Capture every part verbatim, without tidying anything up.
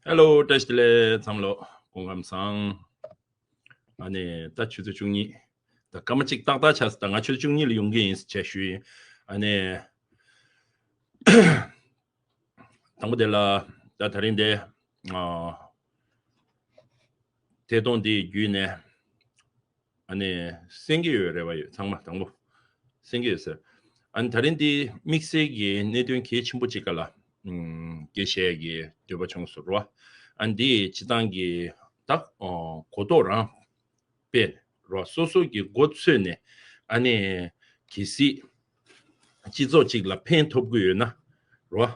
ཧེ་ལོ། བཀྲ་ཤིས་བདེ་ལེགས་ཚང་མ་ལོ། སྐུ་ཁམས་བཟང་། ཨ་ནི་ད་ཆུ་ཚོད་བཅུ་གཉིས། ད་སྐར་མ་གཅིག་ཏག་ཏག་ཆགས་སོང་། ད་ང་ཆུ་ཚོད་བཅུ་གཉིས་ལ་ཡོང་གི་ཡིན་ཟེར་བྱས་ཞུས་ཡིན། ཨ་ནི་དང་པོ་དེ་ལ། ད་དེ་རིང་དེ་ཨ་ཐད་གཏོང་འདི་བརྒྱུད་ནས། ཨ་ནི་གསན་གྱི་ཡོད་རེ་བ་ཡོད། ཚང་མ་དང་པོ་གསན་གྱི་ཡོད་ཟེར། ཨ་ནི་དེ་རིང་འདི་དམིགས་བསལ་གྱི་གནད་དོན་གལ་ཆེན་པོ་གཅིག་སྒང་ལ་ཨམ་སྐད་ཆ་བཤད་ཀྱི་འདོད་པ་བྱུང་སོང་རོ། ཨ་ནི་འདི་སྤྱིར་བཏང་གི་ད་ཨ་གོ་རྟོགས་རང་དཔེ་རོ། སོ་སོ་གི་མགོ་ཚོས་ནས་ཨ་ནི་གལ་སྲིད་སྤྱི་ཚོགས་གཅིག་ལ་ཕན་ཐོགས་ཀྱི་ཡོད་ན་རོ།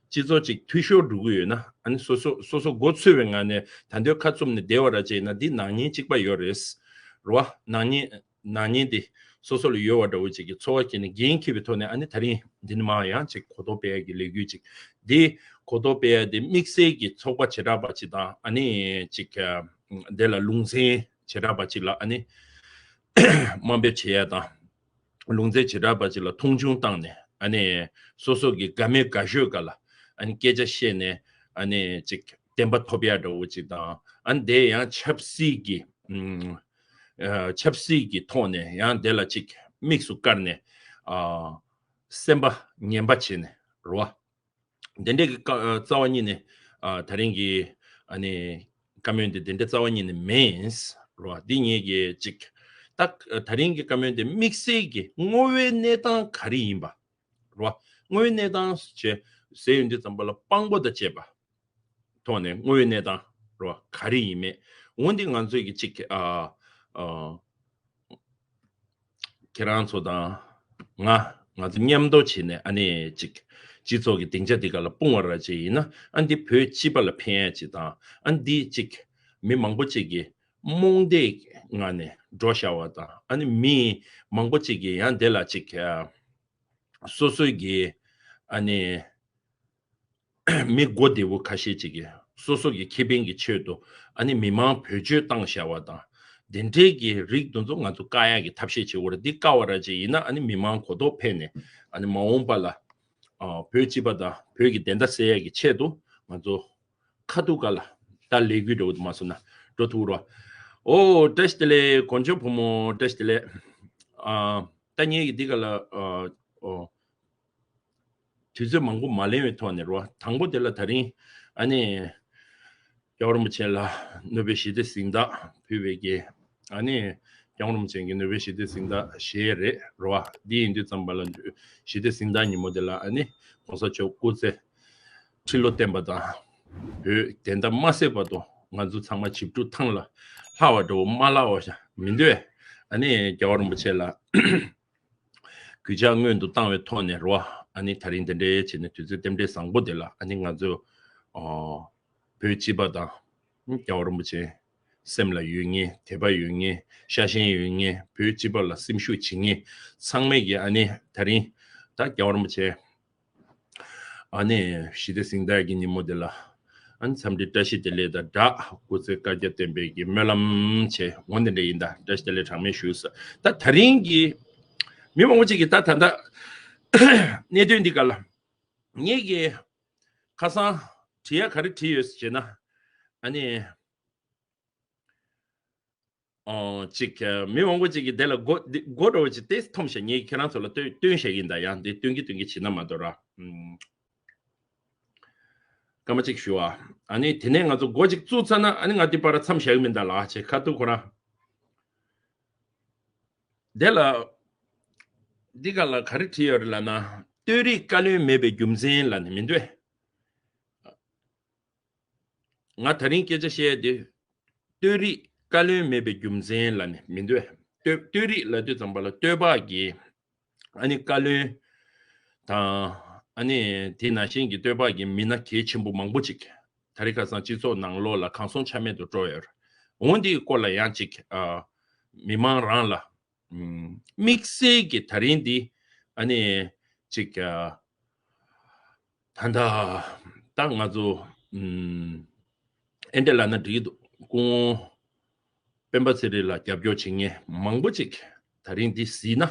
སྤྱི་ཚོགས་གཅིག་འཐུས་ཤོར་འགྲོ་གི་ཡོད་ན། ཨ་ནི་སོ་སོ་སོ་སོ་མགོ་ཚོས་པའི་ངང་ནས་ད་འདོད་ཁ་བཙུམ་ནས་བསྡད་པ་ར་བྱས་ན་འདི་ནག་ཉེས་གཅིག་པ་ཡོད་རེད་རོ། ནག་ཉེས་ནག་ཉེས་འདི་སོ་སོ་ལ་ཡོད་པ་འདྲ་བོ་ཅིག་གི་ཚོར་བ་སྐྱེས་ནས་འགན་འཁྱེར་བའི་ཐོག་ནས། ཨ་ནི་དེ་རིང་འདི་ནས་མར་ཡང་ཅིག་གོ་རྟོགས་སྤེལ་ཡ་གི་ལས་འགུལ་ཅིག་འདི་གོ་རྟོགས་སྤེལ་ཡ་འདི་དམིགས་བསལ་གྱི་ཚོགས་པ་བྱེ་བྲག་པ་ཅིག་དང་། ཨ་ནི་ཅིག་ཨ་འདི་ལ་ལུང་ཚན་བྱེ་བྲག་པ་ཅིག་ལ་ཨ་ནི་དམའ་འབེབས་བྱེད་ཡ་དང་། ལུང་ཚན་བྱེ་བྲག་པ་ཅིག་ལ་མཐོང་ཆུང་བཏང་ནས། ཨ་ནི་སོ་སོ་གི་དགའ་མོས་དགའ་ཤོས་སྒང་ལ་ཨ་ནི་སྐད་ཆ་བཤད་ནས། ཨ་ནི་ཅིག་བདེན་པ་ཐོབ་ཡ་འདྲ་བོ་ཅིག་དང་། ཨ་ནི་དེ་ཡང་ཆབ་སྲིད་ཀྱི་ཨམ་ཨ་ཆབ་སྲིད་ཀྱི་ཐོག་ནས་ཡང་དེ་ལ་ཅིག་དམིགས་སུ་བཀར་ནས་ཨ་སེམས་པ་ངན་པ་བྱས་ནས་རོ། དེ་འདྲའི་གི་ཀ་ཨ་རྩ་བ་ཉིད་ནས་ཨ་དེ་རིང་གི་ཨ་ནི་བཀའ་མོལ་འདི་དེ་འདྲའི་རྩ་བ་ཉིད་ནས་མིན་རོ། འདི་ངེད་ཀྱི་ཅིག་ད་དེ་རིང་གི་བཀའ་མོལ་འདི་དམིགས་བསལ་གྱི་དངོས་པོའི་གནས་སྟངས་ག་རེ་ཡིན་པ་རོ། དངོས་པོའི་གནས་སྟངས་ཅེས་ཟེར་ཡོང་དུས་ཙམ་པ་ལ་དཔང་པོ་དང་བཅས་པ་ཐོག་ནས་དངོས་པོའི་གནས་སྟངས་རོ་ག་རེ་ཡིན་མེད། འོ་འདི་ང་ཚོས་ཀྱི་ཅིག་ཨ་ཨ་ཁྱེད་རང་ཚོ་དང་ང་ང་ཚོ་མཉམ་དུ་བྱས་ནས། ཨ་ནི་ཅིག་སྤྱི་ཚོགས་ཀྱི་སྡིངས་ཆ་འདི་ག་ལ་སྤུངས་པ་ར་བྱས་ཡིན་ན། ཨ་འདི་བོད་སྤྱི་པ་ལ་ཕན་ཡ་ཅིག་དང་། ཨ་འདི་ཅིག་མི་མང་པོ་ཅིག་གི་རྨོངས་དད་ངང་ནས་འགྲོ་བཞག་པ་དང་། ཨ་ནི་མི་མང་པོ་ཅིག་གི་ཡང་དེ་ལ་ཅིག་ཨ་སོ་སོའི་གི་ཨ་ནི་མི་མགོ་བདེ་བོ་ཁ་ཤས་ཅིག་གིས་སོ་སོ་གི་ཁེ་ཕན་གྱི་ཆེད་དུ་ཨ་ནི་མི་མང་བེད་སྤྱོད་བཏང་བཞག་པ་དང་། དེ་འདྲའི་གི་རིགས་དེ་ཚོ་ང་ཚོ་བཀག་ཡག་གི་ཐབས་ཤེས་བྱེད་དགོས་རེད། འདི་བཀག་པ་ར་ཅིག་ཡིན་ན་ཨ་ནི་མི་མང་གོ་རྟོགས་འཕེལ་ནས། ཨ་ནི་མ་འོངས་པ་ལ་ཨ་བོད་སྤྱི་པ་དང་བོད་ཀྱི་བདེན་མཐའ་གསལ་ཡག་གི་ཆེད་དུ་ང་ཚོ་ཁ་ཐུག་ག་ལ་ད་ལས་འགུལ་འགྲོ་གི་འདུག་མ་སོང་ན་འགྲོ་ཐུབ་རོགས། ཨོ་བཀྲ་ཤིས་བདེ་ལེགས་དཀོན་མཆོག་བུ་མོ། བཀྲ་ཤིས་བདེ་ལེགས། ཨ་ད་ངེད་ཀྱི་འདི་ག་ལ་ཨ་ཨོ། དུས་ཚོད་མང་པོ་མ་ལེན་པའི་ཐོག་ནས་རོ། དང་པོ་དེ་ལ་དེ་རིང་ཨ་ནི་རྒྱལ་བ་རིན་པོ་ཆེ་ལ་ནོ་བེལ་ཞི་བདེ་གཟེངས་རྟགས་ཕུལ་བའི་གི། ཨ་ནི་རྒྱལ་བ་རིན་པོ་ཆེ་གི་ནོ་བེལ་ཞི་བདེ་གཟེངས་རྟགས་བཞེས་རེད་རོ། འདི་ཡིན་དུས་ཙམ་པ་ལ་ཞི་བདེ་གཟེངས་རྟགས་ཉིན་མོ་དེ་ལ་ཨ་ནི་གོང་ས་མཆོག་སྐུ་ཚེ་ཁྲི་ལོ་བརྟན་པ་དང་། བོད་བདེན་མཐའ་མ་གསལ་བར་དུ་ང་ཚོ་ཚང་མ་ཞིབ་འཇུག་ཐང་ལ་ལྷག་པ་འགྲོ་མ་ལྷག་པ་མི་འདོད། ཨ་ནི་རྒྱལ་བ་རིན་པོ་ཆེ་ལ་གུས་ཕྱག་སྔོན་དུ་བཏང་བའི་ཐོག་ནས་རོ། ཨ་ནི་དེ་རིང་དེ་འདྲའི་བྱས་ནས་དུས་ཚོད་རྟེན་འབྲེལ་བཟང་པོ་དེ་ལ་ཨ་ནི་ང་ཚོ་ཨོ་བོད་སྤྱི་པ་དང་རྒྱལ་བ་རིན་པོ་ཆེ་སེམས་ལ་ཡོད་མཁན། དད་པ་ཡོད་མཁན། ཤ་ཞེན་ཡོད་མཁན། བོད་སྤྱི་པ་ལ་སེམས་ཤུགས་བྱེད་མཁན་ཚང་མས་ཀྱི་ཨ་ནི་དེ་རིང་ད་རྒྱལ་བ་རིན་པོ་ཆེ་ཨ་ནི་ཞི་བདེ་གཟེངས་རྟགས་ཀྱི་ཉིན་མོ་དེ་ལ་ཨ་ནི་འཚམས་འདྲི་བཀྲ་ཤིས་བདེ་ལེགས་དང་སྦྲགས་སྐུ་ཚེ་བསྐལ་བརྒྱར་བརྟན་པའི་གི་སྨོན་ལམ་བྱས། འོ་འདི་འདྲ་ཡིན། ད་བཀྲ་ཤིས་བདེ་ལེགས་གྲངས་མེད་ཞུ་ས། ད་དེ་རིང་གི་མི་མང་པོ་ཅིག་གིས་ད་ད་ལྟ་གནད་དོན་འདི་ག་ལ་ངེད་ཀྱིས་ཁ་སང་བྲིས་ཡ་ག་རེ་བྲིས་ཡོད་ཟེར་ན། ཨ་ནི་ཨོ་ཅིག་མི་མང་པོ་ཅིག་གིས་དེ་ལ་མགོ་འདི་མགོ་འདྲ་བོ་ཅིག་ཏེས་འཐོམ་ཤག་ངས་ཁྱེད་རང་ཚོ་ལ་སྟོན་སྟོན་བཞག་གིན། ད་ཡང་འདི་སྟོན་གི་སྟོན་གི་བྱེད་ན་མ་གཏོགས་ར། ཨུམ། སྐར་མ་གཅིག་ཞུ་བ། ཨ་ནི་དེ་ནས་ང་ཚོ་མགོ་ཅིག་བཙུགས་ཚར་ན་ཨ་ནི་ང་འདི་པར་མཚམས་བཞག་གི་མིན་ད་ལགས་ཅེས་ཁ་ཐུག་ཁོ་རང་། དེ་ལ་འདི་ག་ལ་ག་རེ་བྲིས་ཡོད་རེད་ལབ་ན། བསྟོད་རིས་བཀའ་བློན་མེད་པའི་རྒྱུ་མཚན་ལབ་ནས་མི་འདུག་ང་དེ་རིང་སྐད་ཆ་བཤད་དེ། བསྟོད་རིས་བཀའ་བློན་མེད་པའི་རྒྱུ་མཚན་ལབ་ནས་མི་འདུག་བསྟོད་བསྟོད་རིས་ལབ་དུས་ཙམ་པ་ལ་བསྟོད་པ་གི་ཨ་ནི་བཀའ་བློན་དང་། ཨ་ནི་དེ་ནང་བཞིན་གྱི་བསྟོད་པ་གི་མི་སྣ་གལ་ཆེན་པོ་མང་པོ་ཅིག་ད་རེས་ཁ་སང་སྤྱི་ཚོགས་ནང་ལོགས་ལ་གང་སོང་ཆ་མེད་དུ་འགྲོ་ཡོད་རེད། འོ་འདིའི་སྐོར་ལ་ཡང་ཅིག་ཨ་མི་མང་རང་ལ་ཨམ་དམིགས་བསལ་གྱི་ད་རིང་འདི་ཨ་ནི་ཅིག་ཨ་ད་ལྟ་ད་ང་ཚོ་ཨམ་ཨེ་འདྲ་ལབ་ན་འགྲིག་གི་འདུག་སྐུ་ངོ་སྤེན་པ་ཚེ་རིང་ལ་རྒྱབ་སྐྱོར་བྱེད་མཁན་མང་པོ་ཅིག་ད་རིང་འདི་གཟིགས་ན།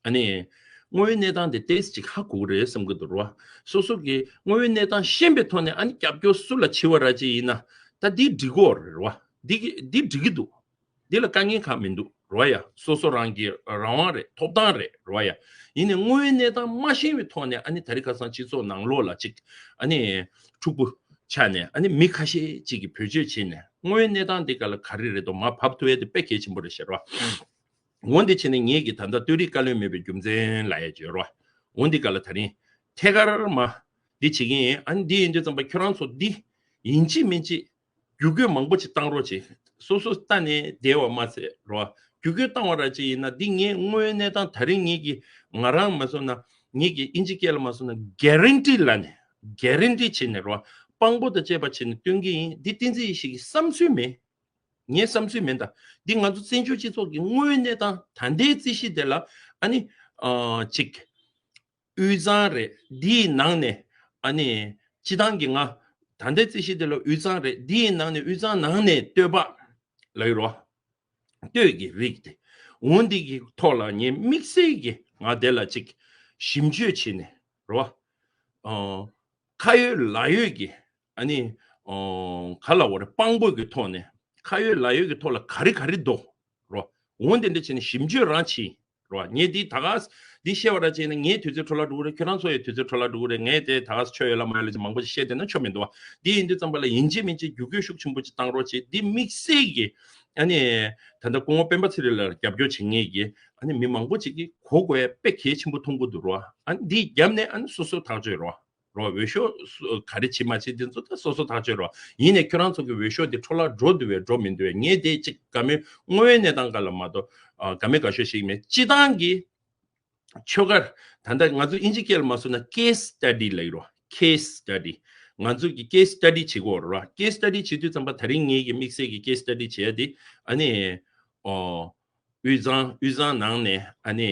ཨ་ནི་ དངོས་ཡོད་གནས་སྟངས་དེ་ཏོག་ཙམ་ཅིག་ཧ་གོ་གི་རེད་བསམ་གྱི་འདུག་རོ། སོ་སོ་གི་དངོས་ཡོད་གནས་སྟངས་ཤེས་པའི་ཐོག་ནས་ཨ་ནི་རྒྱབ་སྐྱོར་སུ་ལ་བྱེད་པ་ར་ཅིག་ཡིན་ན་ད་འདི་འགྲིག་གི་རེད་རོ། འདི་གི་འདི་འགྲིག་གི་འདུག་འདི་ལ་དཀའ་ངལ་གང་མི་འདུག་རོ་ཡ། སོ་སོ་རང་གི་རང་དབང་རེད། ཐོབ་ཐང་རེད་རོ་ཡ། ཡིན་ནའི་དངོས་ཡོད་གནས་སྟངས་མ་ཤེས་པའི་ཐོག་ནས་ཨ་ནི་ད་རིང་ཁ་སང་སྤྱི་ཚོགས་ནང་ལོགས་ལ་ཅིག་ཨ་ནི་འཁྲུག་པོ་ཆགས་ནས་ཨ་ནི་མི་ཁ་ཤས་ཅིག་གིས་བེད་སྤྱོད་བྱས་ནས་དངོས་ཡོད་གནས་སྟངས་འདི་ག་ལ་ག་རེ་རེད་དོ་མར་བབས་ཐུབ་ཡ་དེ་དཔེ་གལ་ཆེན་པོ་རེད་ཤག་རོ། འོན་ཏེ་བྱས་ནས་ངེད་ཀྱིས་ད་ལྟ་བསྟོད་རིགས་བཀའ་བློན་མེད་པའི་རྒྱུ་མཚན་ལབ་ཡ་ཅིག་ཡོད་རོ། འོན་ཏེ་ག་ལ་ད་རིང་ཐད་ཀར་མ་འདི་བྱེད་ཀྱི་ཡིན། ཨ་ནི་འདི་ཡིན་དུས་ཙམ་པ་ཁྱོད་རང་ཚོ་འདི་ཡིན་གཅིག་མིན་གཅིག་བརྒྱུད་སྐུལ་མང་པོ་ཅིག་བཏང་རོགས་བྱེད། སོ་སོ་ལྟ་ནས་བསྡད་པ་མ་ཚད་རོ། བརྒྱུད་སྐུལ་བཏང་བ་ར་ཅིག་ཡིན་ན་འདི་ངས་དངོས་ཡོད་གནས་སྟངས་ད་རིང་ངེད་ཀྱིས་ང་རང་མ་སོང་ན་ངེད་ཀྱིས་ཨིན་ཇི་སྐད་ལ་མ་སོང་ན་གྷེ་རན་ཊི་ལབ་ནས་གྷེ་རན་ཊི་བྱས་ནས་རོ། དཔང་པོ་དང་བཅས་པ་བྱས་ནས་སྟོན་གྱི་ཡིན། འདི་བསྟན་འཛིན་ཡེ་ཤེས་ཀྱི་བསམ་ཚུལ་མིན། ངའི་བསམ་ཚུལ་མིན་ད། འདི་ང་ཚོ་བཙན་བྱོལ་སྤྱི་ཚོགས་ཀྱི་དངོས་ཡོད་གནས་སྟངས་ད་ལྟའི་རྩིས་གཞི་དེ་ལ་ཨ་ནི་ཨ་ཅིག་དབུས་གཙང་རེད། འདིའི་ནང་ནས་ཨ་ནི་སྤྱི་བཏང་གི་ང་ད་ལྟའི་རྩིས་གཞི་དེ་ལ་དབུས་གཙང་རེད། འདིའི་ནང་ནས་དབུས་གཙང་ནང་ནས་བསྟོད་པ་ལབ་ཡོད་རོ། བསྟོད་ཀྱི་རིགས་དེ་འོ་འདི་གི་ཐོག་ལ་ངས་དམིགས་བསལ་གྱི་ང་དེ་ལ་ཅིག་ཞིབ་འཇུག་བྱས་ནས་རོ། ཨ་ཁ་ཡོད་ལག་ཡོད་ཀྱི་ཨ་ནི་ཨོ་ག་ལ་འོ་རེ་དཔང་པོ་གི་ཐོག་ནས་ཁ་ཡོད་ལག་ཡོད་ཀྱི་ཐོག་ལ་ག་རེ་ག་རེ་འདུག་རོ། འོ་དེ་འདྲ་བྱས་ནས་ཞིབ་འཇུག་རང་བྱས་རོ། ངས་འདི་ད་ག་འདི་བཤད་པ་ར་བྱས་ན་ངའི་དུས་ཚོད་འཕྲོ་བརླག་འགྲོ་གི་རེད། ཁྱོད་རང་ཚོ་ཡི་དུས་ཚོད་འཕྲོ་བརླག་འགྲོ་གི་རེད། ངས་དེ་ད་ག་ཆོ་ཡོད་ལ་མ་ཡོད་ལ་ཅིག་མང་པོ་ཅིག་བཤད་བསྡད་ན་ཆོ་མི་འདུག་བ། འདི་ཡིན་དུས་ཙམ་པ་ལ་ཡིན་གཅིག་མིན་གཅིག་བརྒྱུད་སྐུལ་ཤུགས་ཆེན་པོ་ཅིག་བཏང་རོགས་བྱེད། འདི་དམིགས་བསལ་གྱི་ཨ་ནི་ད་ལྟ་སྐུ་ངོ་སྤེན་པ་ཚེ་རིང་ལ་རྒྱབ་སྐྱོར་བྱེད་མཁན་གྱི་ཨ་ནི་མི་མང་པོ་ཅིག་གིས་གོ་དགོས་ཡ་དཔེ་གལ་ཆེན་པོ་མཐོང་གི་འདུག་རོ། ཨ་ནི་འདི་རྒྱབ་ནས་ཨ་ནི་སོ་སོ་ཐག་གཅོད་རོ། རོ། འོས་ཤོག་སུ་ག་རེ་བྱེད་མ་བྱེད་དེ་ཚོ་ད་སོ་སོ་ཐག་གཅོད་རོ། ཡིན་ནའི་ཁྱོད་རང་ཚོ་གི་འོས་ཤོག་དེ་འཕྲོ་བརླག་འགྲོ་འདུག་བས་འགྲོ་མི་འདུག་བས། ངས་དེ་གཅིག་ག་མེད་དངོས་ཡོད་གནས་སྟངས་ག་ལ་མ་གཏོགས་ཨ་ག་མེད་ག་ཤོད་ཞིག་མེད། སྤྱི་བཏང་གི་ཆོལ་ཁར་ད་ལྟ་ང་ཚོ་ཨིན་ཇི་སྐད་ལ་མ་སོང་ན་case study་ལབ་ཀྱི་རོ། case study། ང་ཚོ་གི་case study་བྱེད་དགོས་རོ། case study་བྱེད་དུས་ཙམ་པ་ད་རིང་ངེད་ཀྱི་དམིགས་བསལ་གྱི་case study་བྱེད་ཡ་དེ་ཨ་ནི་ཨོ། དབུས་གཙང་དབུས་གཙང་ནང་ནས་ཨ་ནི་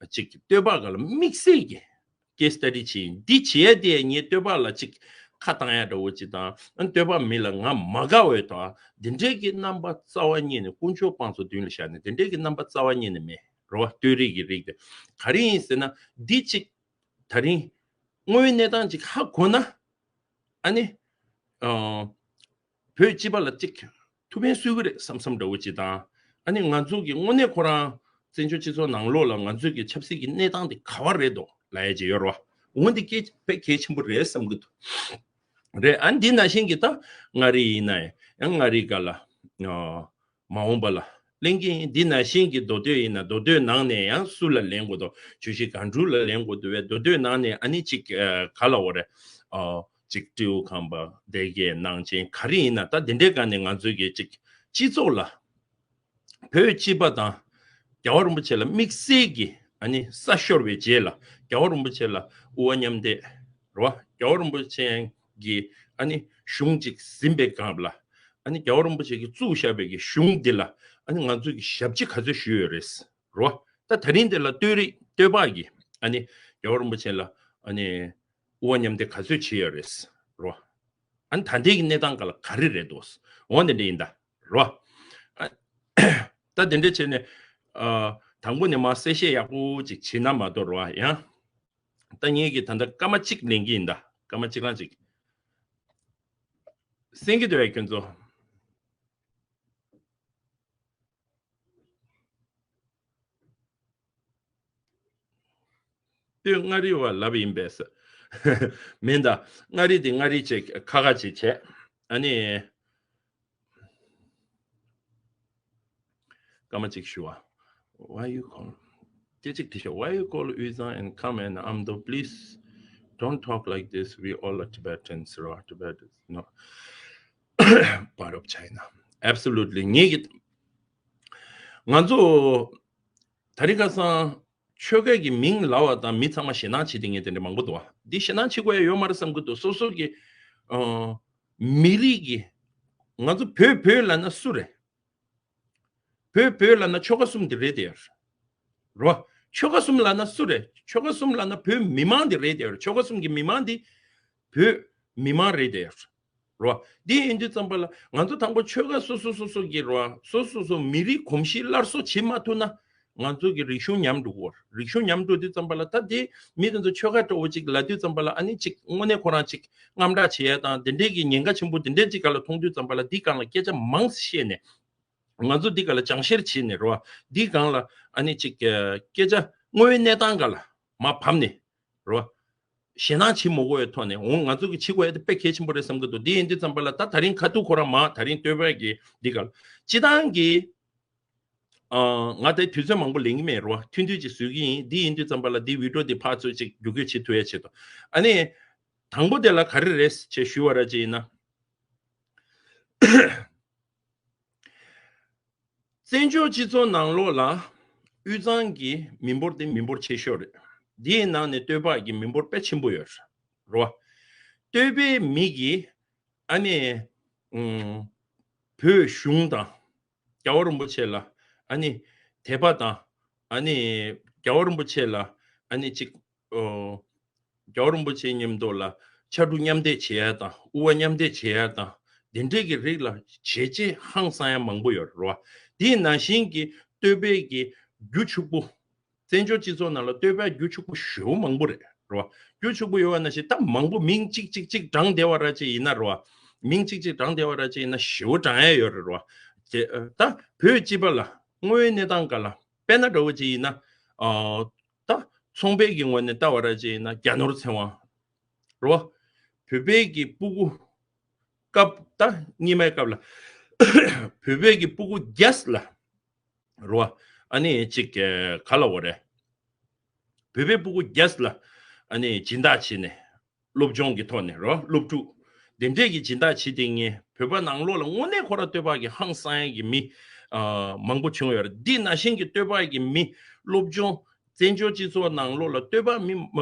ཅིག་བསྟོད་པ་ག་ལ་དམིགས་བསལ་གྱི་case study་བྱེད་ཡིན། འདི་བྱེད་ཡ་དེ་ངས་བསྟོད་པ་ལ་ཅིག་ཁ་བཏང་ཡ་འདྲ་བོ་ཅིག་དང་ཨ་བསྟོད་པ་མི་ལ་ང་མ་དགའ་བའི་ཐོག་འདི་འདྲའི་གི་རྣམ་པ་རྩ་བ་ཉིད་ནས་དཀོན་མཆོག་དཔང་སོ་མདུན་ལ་བཞག་ནས་འདི་འདྲའི་གི་རྣམ་པ་རྩ་བ་ཉིད་ནས་མེད་རོ། བསྟོད་རིགས་ཀྱི་རིགས་དེ་ག་རེ་ཡིན་ཟེར་ན་འདི་ཅིག་ད་རིང་དངོས་ཡོད་གནས་སྟངས་ཅིག་ཧ་གོ་ན། ཨ་ནི། ཨ། བོད་སྤྱི་པ་ལ་ཅིག་ཐུགས་ཕན་གསོས་ཀྱི་རེད་བསམ་བསམ་འདྲ་བོ་ཅིག་དང་། ཨ་ནི་ང་ཚོ་གི་དངོས་གནས་ཁོ་རང་བཙན་བྱོལ་སྤྱི་ཚོགས་ནང་ལོགས་ལ་ང་ཚོ་གི་ཆབ་སྲིད་ཀྱི་གནས་སྟངས་དེ་ག་བ་རེད་འདུག་ལབ་ཡ་ཅིག་ཡོད་རེད་བ། འོ་འདི་སྐད་དཔེ་གལ་ཆེན་པོ་རེད་བསམ་གྱི་འདུག་རེད། ཨ་འདི་ནང་བཞིན་གྱི་ད་མངའ་རིས་ཡིན་ན་ཡང་མངའ་རིས་ག་ལ། ཨ། མ་འོངས་པ་ལ་གླེང་གི་ཡིན། འདི་ནང་བཞིན་གྱི་མདོ་སྟོད་ཡིན་ན་མདོ་སྟོད་ནང་ནས་ཡང་སུ་ལ་ལེན་དགོས་འདུག་ཆུ་བཞི་སྒང་དྲུག་ལ་ལེན་དགོས་འདུག་བས། མདོ་སྟོད་ནང་ནས་ཨ་ནི་ཅིག་ཨ་ག་ལ་འོ་རེད། ཨ་ཅིག་སྤྲེའུ་ཁམས་པ་སྡེ་དགེ་ནང་ཆེན་ག་རེ་ཡིན་ན་ད་འདི་འདྲའི་སྒང་ནས་ང་ཚོའི་གི་ཅིག་སྤྱི་ཚོགས་ལ་བོད་སྤྱི་པ་དང་རྒྱལ་བ་རིན་པོ་ཆེ་ལ་དམིགས་བསལ་གྱི་ཨ་ནི་ས་ཤོར་བའི་རྗེས་ལ་རྒྱལ་བ་རིན་པོ་ཆེ་ལ་དབུ་བ་མཉམ་འདེགས་རེད་བ། རྒྱལ་བ་རིན་པོ་ཆེ་གི་ཨ་ནི་གཞུང་ཅིག་ཟིན་པའི་སྐབས་ལ། ཨ་ནི་རྒྱལ་བ་རིན་པོ་ཆེ་གིས་བཙུགས་བཞག་པའི་གི་གཞུང་འདི་ལ་ཨ་ནི་ང་ཚོས་གི་ཞབས་ཕྱི་ག་ཚོད་ཞུས་ཡོད་རེད་རོ། ད་ད་རིང་འདི་ལ་བསྟོད་རིགས་བསྟོད་པ་གི་ཨ་ནི་རྒྱལ་བ་རིན་པོ་ཆེ་ལ་ཨ་ནི་དབུ་བ་མཉམ་འདེགས་ག་ཚོད་བྱས་ཡོད་རེད་རོ། ཨ་ནི་ད་ལྟའི་གི་གནས་སྟངས་ག་ལ་ག་རེ་རེད་འདུག་འོ་འདི་འདྲ་ཡིན་ད་རོ། ཨ་ད་འདི་འདྲ་བྱས་ནས་ཨ་དང་པོ་ནས་མར་གསལ་བཤད་ཡག་པོ་ཅིག་བྱེད་ན་མ་གཏོགས་རོ་ཡང་། ད་ངེད་ཀྱིས་ད་ལྟ་སྐར་མ་གཅིག་ལེན་གྱི་ཡིན་ད། སྐར་མ་གཅིག་རང་ཅིག་གསན་གྱི་འདུག་བས་ཁྱོད་ཚོ། སྟོད་མངའ་རིས་བ་ལབ་ཡིན་པས། མིན་ད། མངའ་རིས་དེ་མངའ་རིས་བྱས་ཁ་ཁ་བྱས་བྱས། ཨ་ནི། སྐར་མ་གཅིག་ཞུ་བ། Why you call? སྐད་ཅིག་དྲི་ཤོག Why you call དབུས་གཙང་and come and ཨ་མདོ? Please don't talk like this. We all are Tibetans, རོ། Tibetans, no. Part of China. Absolutely. ངེད་ཀྱི་ང་ཚོ་ད་རིང་ཁ་སང་ཆོལ་ཁ་གི་མིང་ལབ་པ་དང་མི་ཚང་མ་ཞེད་སྣང་བྱེད་དེ་ངས་དེ་འདྲ་མང་པོ་འདུག་བ། འདི་ཞེད་སྣང་བྱེད་དགོས་ཡ་ཡོད་མ་རེད་བསམ་གྱི་འདུག་སོ་སོ་གི་ཨ་མི་རིགས་ཀྱི་ང་ཚོ་བོད་བོད་ལབ་ན་སུ་རེད། བོད་བོད་ལབ་ན་ཆོལ་ཁ་གསུམ་དེ་རེད་དེ། རོ། ཆོལ་ཁ་གསུམ་ལབ་ན་སུ་རེད། ཆོལ་ཁ་གསུམ་ལབ་ན་བོད་མི་མང་དེ་རེད་དེ། ཆོལ་ཁ་གསུམ་གྱི་མི་མང་དེ་བོད་མི་མང་རེད་དེ། རོ། འདི་ཡིན་དུས་ཙམ་པ་ལ་ང་ཚོ་དང་པོ་ཆོལ་ཁ་སོ་སོ་སོ་སོ་གི་རོ། སོ་སོ་སོ་མི་རིགས་གོམས་གཤིས་སླར་གསོ་བྱེད་མ་ཐུབ་ན་ ང་ཚོ་གི་རིག་གཞུང་ཉམས་འགྲོ་གི་ཡོད་རེད། རིག་གཞུང་ཉམས་འགྲོ་དུས་ཙམ་པ་ལ་ད་དེ་མི་དེ་ཚོ་ཆོལ་ཁ་འདྲ་བོ་ཅིག་ལབ་དུས་ཙམ་པ་ལ་ཨ་ནི་ཅིག་དངོས་གནས་ཁོ་རང་ཅིག་དངངས་སྐྲག་བྱེད་ཡ་དང་དེ་འདྲས་ཀྱི་ཉེན་ཁ་ཆེན་པོ་དེ་འདྲས་ཅིག་ག་ལ་མཐོང་དུས་ཙམ་པ་ལ་འདི་སྒང་ལ་སྐད་ཆ་མང་ཙམ་བཤད་ནས། ང་ཚོ་འདི་ག་ལ་སྦྱང་བཤེར་བྱས་ནས་རེད་བ། འདི་སྒང་ལ་ཨ་ནི་ཅིག་སྐད་ཆ་དངོས་ཡོད་གནས་སྟངས་ག་ལ་མར་བབས་ནས་རེད་བ། ཞེད་སྣང་བྱེད་མ་དགོས་པའི་ཐོག་ནས་འོང་ང་ཚོ་གི་བྱེད་དགོས་ཡ་དེ་དཔེ་གལ་ཆེན་པོ་རེད་བསམ་གི་འདུག་འདི་ཡིན་དུས་ཙམ་པ་ལ་ད་ད་རིང་ཁ་ཐུག་ཁོ་རང་མ་ད་རིང་སྟོད་པ་གི་འདི་ག་ལ་སྤྱི་བཏང་གི་ང་དེ་དུས་ཚོད་མང་པོ་ལེན་གི་མེད་རེད་བ། ཐུང་ཐུང་ཅིག་བཟོས་གི་ཡིན། འདི་ཡིན་དུས་ཙམ་པ་ལ་འདི་བི་ཌིའོ་འདི་ཕར་ཚུར་ཅིག་བསྒྱུར་བཀོད་བྱེད་ཐུབ་ཡ་ཆེད་དུ། ཨ་ནི་དང་པོ་དེ་ལ་ག་རེ་རེད་ཅེས་ཞུས་པ་ར་ཅིག་ཡིན་ན། བཙན་བྱོལ་སྤྱི་ཚོགས་ནང་ལོགས་ལ་དབུས་གཙང་གི་མི་འབོར་དེ་མི་འབོར་ཆེ་ཤོས་རེད། འདིའི་ནང་ནས་སྟོད་པ་གི་མི་འབོར་དཔེ་ཆེན་པོ་ཡོད་རེད་བ། སྟོད་པའི་མི་གིས་ཨ་ནི་ཨུམ་བོད་གཞུང་དང་རྒྱལ་བ་རིན་པོ་ཆེ་ལ་ཨ་ནི་དད་པ་དང་ཨ་ནི་རྒྱལ་བ་རིན་པོ་ཆེ་ལ་ཨ་ནི་ཅིག་ཨོ། རྒྱལ་བ་རིན་པོ་ཆེ་མཉམ་དུ་ལ་ཕྱར་གྲུ་མཉམ་འདེགས་བྱེད་ཡ་དང་དབུ་བ་མཉམ་འདེགས་བྱེད་ཡ་དང་དེ་འདྲའི་གི་རིགས་ལ་བྱས་རྗེས་ཧང་སང་ཡ་མང་པོ་ཡོད་རེད་བ། དེའི་ནང་བཞིན་གྱི་སྟོད་པའི་གི་རྒྱུ་ཕྱུག་པོ། བཙན་བྱོལ་སྤྱི་ཚོགས་ནང་ལ་སྟོད་པའི་རྒྱུ་ཕྱུག་པོ་ཞེ་པོ་མང་པོ་རེད་རེད་བ། རྒྱུ་ཕྱུག་པོ་ཡོད་པ་ནང་བཞིན་ད་མང་པོ་མིང་གཅིག་གཅིག་གཅིག་བགྲངས་བསྡད་པ་ར་ཅིག་ཡིན་ན་རེད་བ། མིང་གཅིག་གཅིག་བགྲངས་བསྡད་པ་ར་ཅིག་ཡིན་ན་ཞེ་པོ་བགྲངས་ཡ་ཡོད་རེད་རེད་བ། དེ་ད་བོད་སྤྱི་པ་ལ་དངོས་ཡོད་གནས་སྟངས་ག་ལ་དཔེར་ན་འདྲ་བོ་ཅིག་ཡིན་ན། ད་ཚོང་པའི་གི་ངོས་ནས་ལྟ་བ་ར་ཅིག་ཡིན་ན་རྒྱ་ནོར་ཚེ་དབང་རེད་བ། བོད་པའི་གི་སྤུ་གུ་སྐབས་ད་སྔོན་མའི་སྐབས་ལ་བོད་པའི་གི་སྤུ་གུ་བརྒྱ་ལ་རེད་བ། ཨ་ནི་ཅིག་ག་ལ་འོ་རེད། བོད་པའི་སྤུ་གུ་བརྒྱ་ལ་ཨ་ནི་སྦྱིན་བདག་བྱས་ནས་སློབ་སྦྱོང་གི་ཐོག་ནས་རེད་བ། སློབ་ཕྲུག་དེ་འདྲས་ཀྱི་སྦྱིན་བདག་བྱེད་དེ་ངས་བོད་པ་ནང་ལོགས་ལ་དངོས་གནས་ཁོ་ར་སྟོད་པ་གི་ཧང་སང་ཡ་གི་མི་མང་པོ་བྱུང་ཡོད་རེད། འདི་ནང་བཞིན་གྱི་སྟོད་པ་གི་མི་སློབ་སྦྱོང་བཙན་བྱོལ་སྤྱི་ཚོགས་ནང་ལོགས་ལ་སྟོད་པ་མི་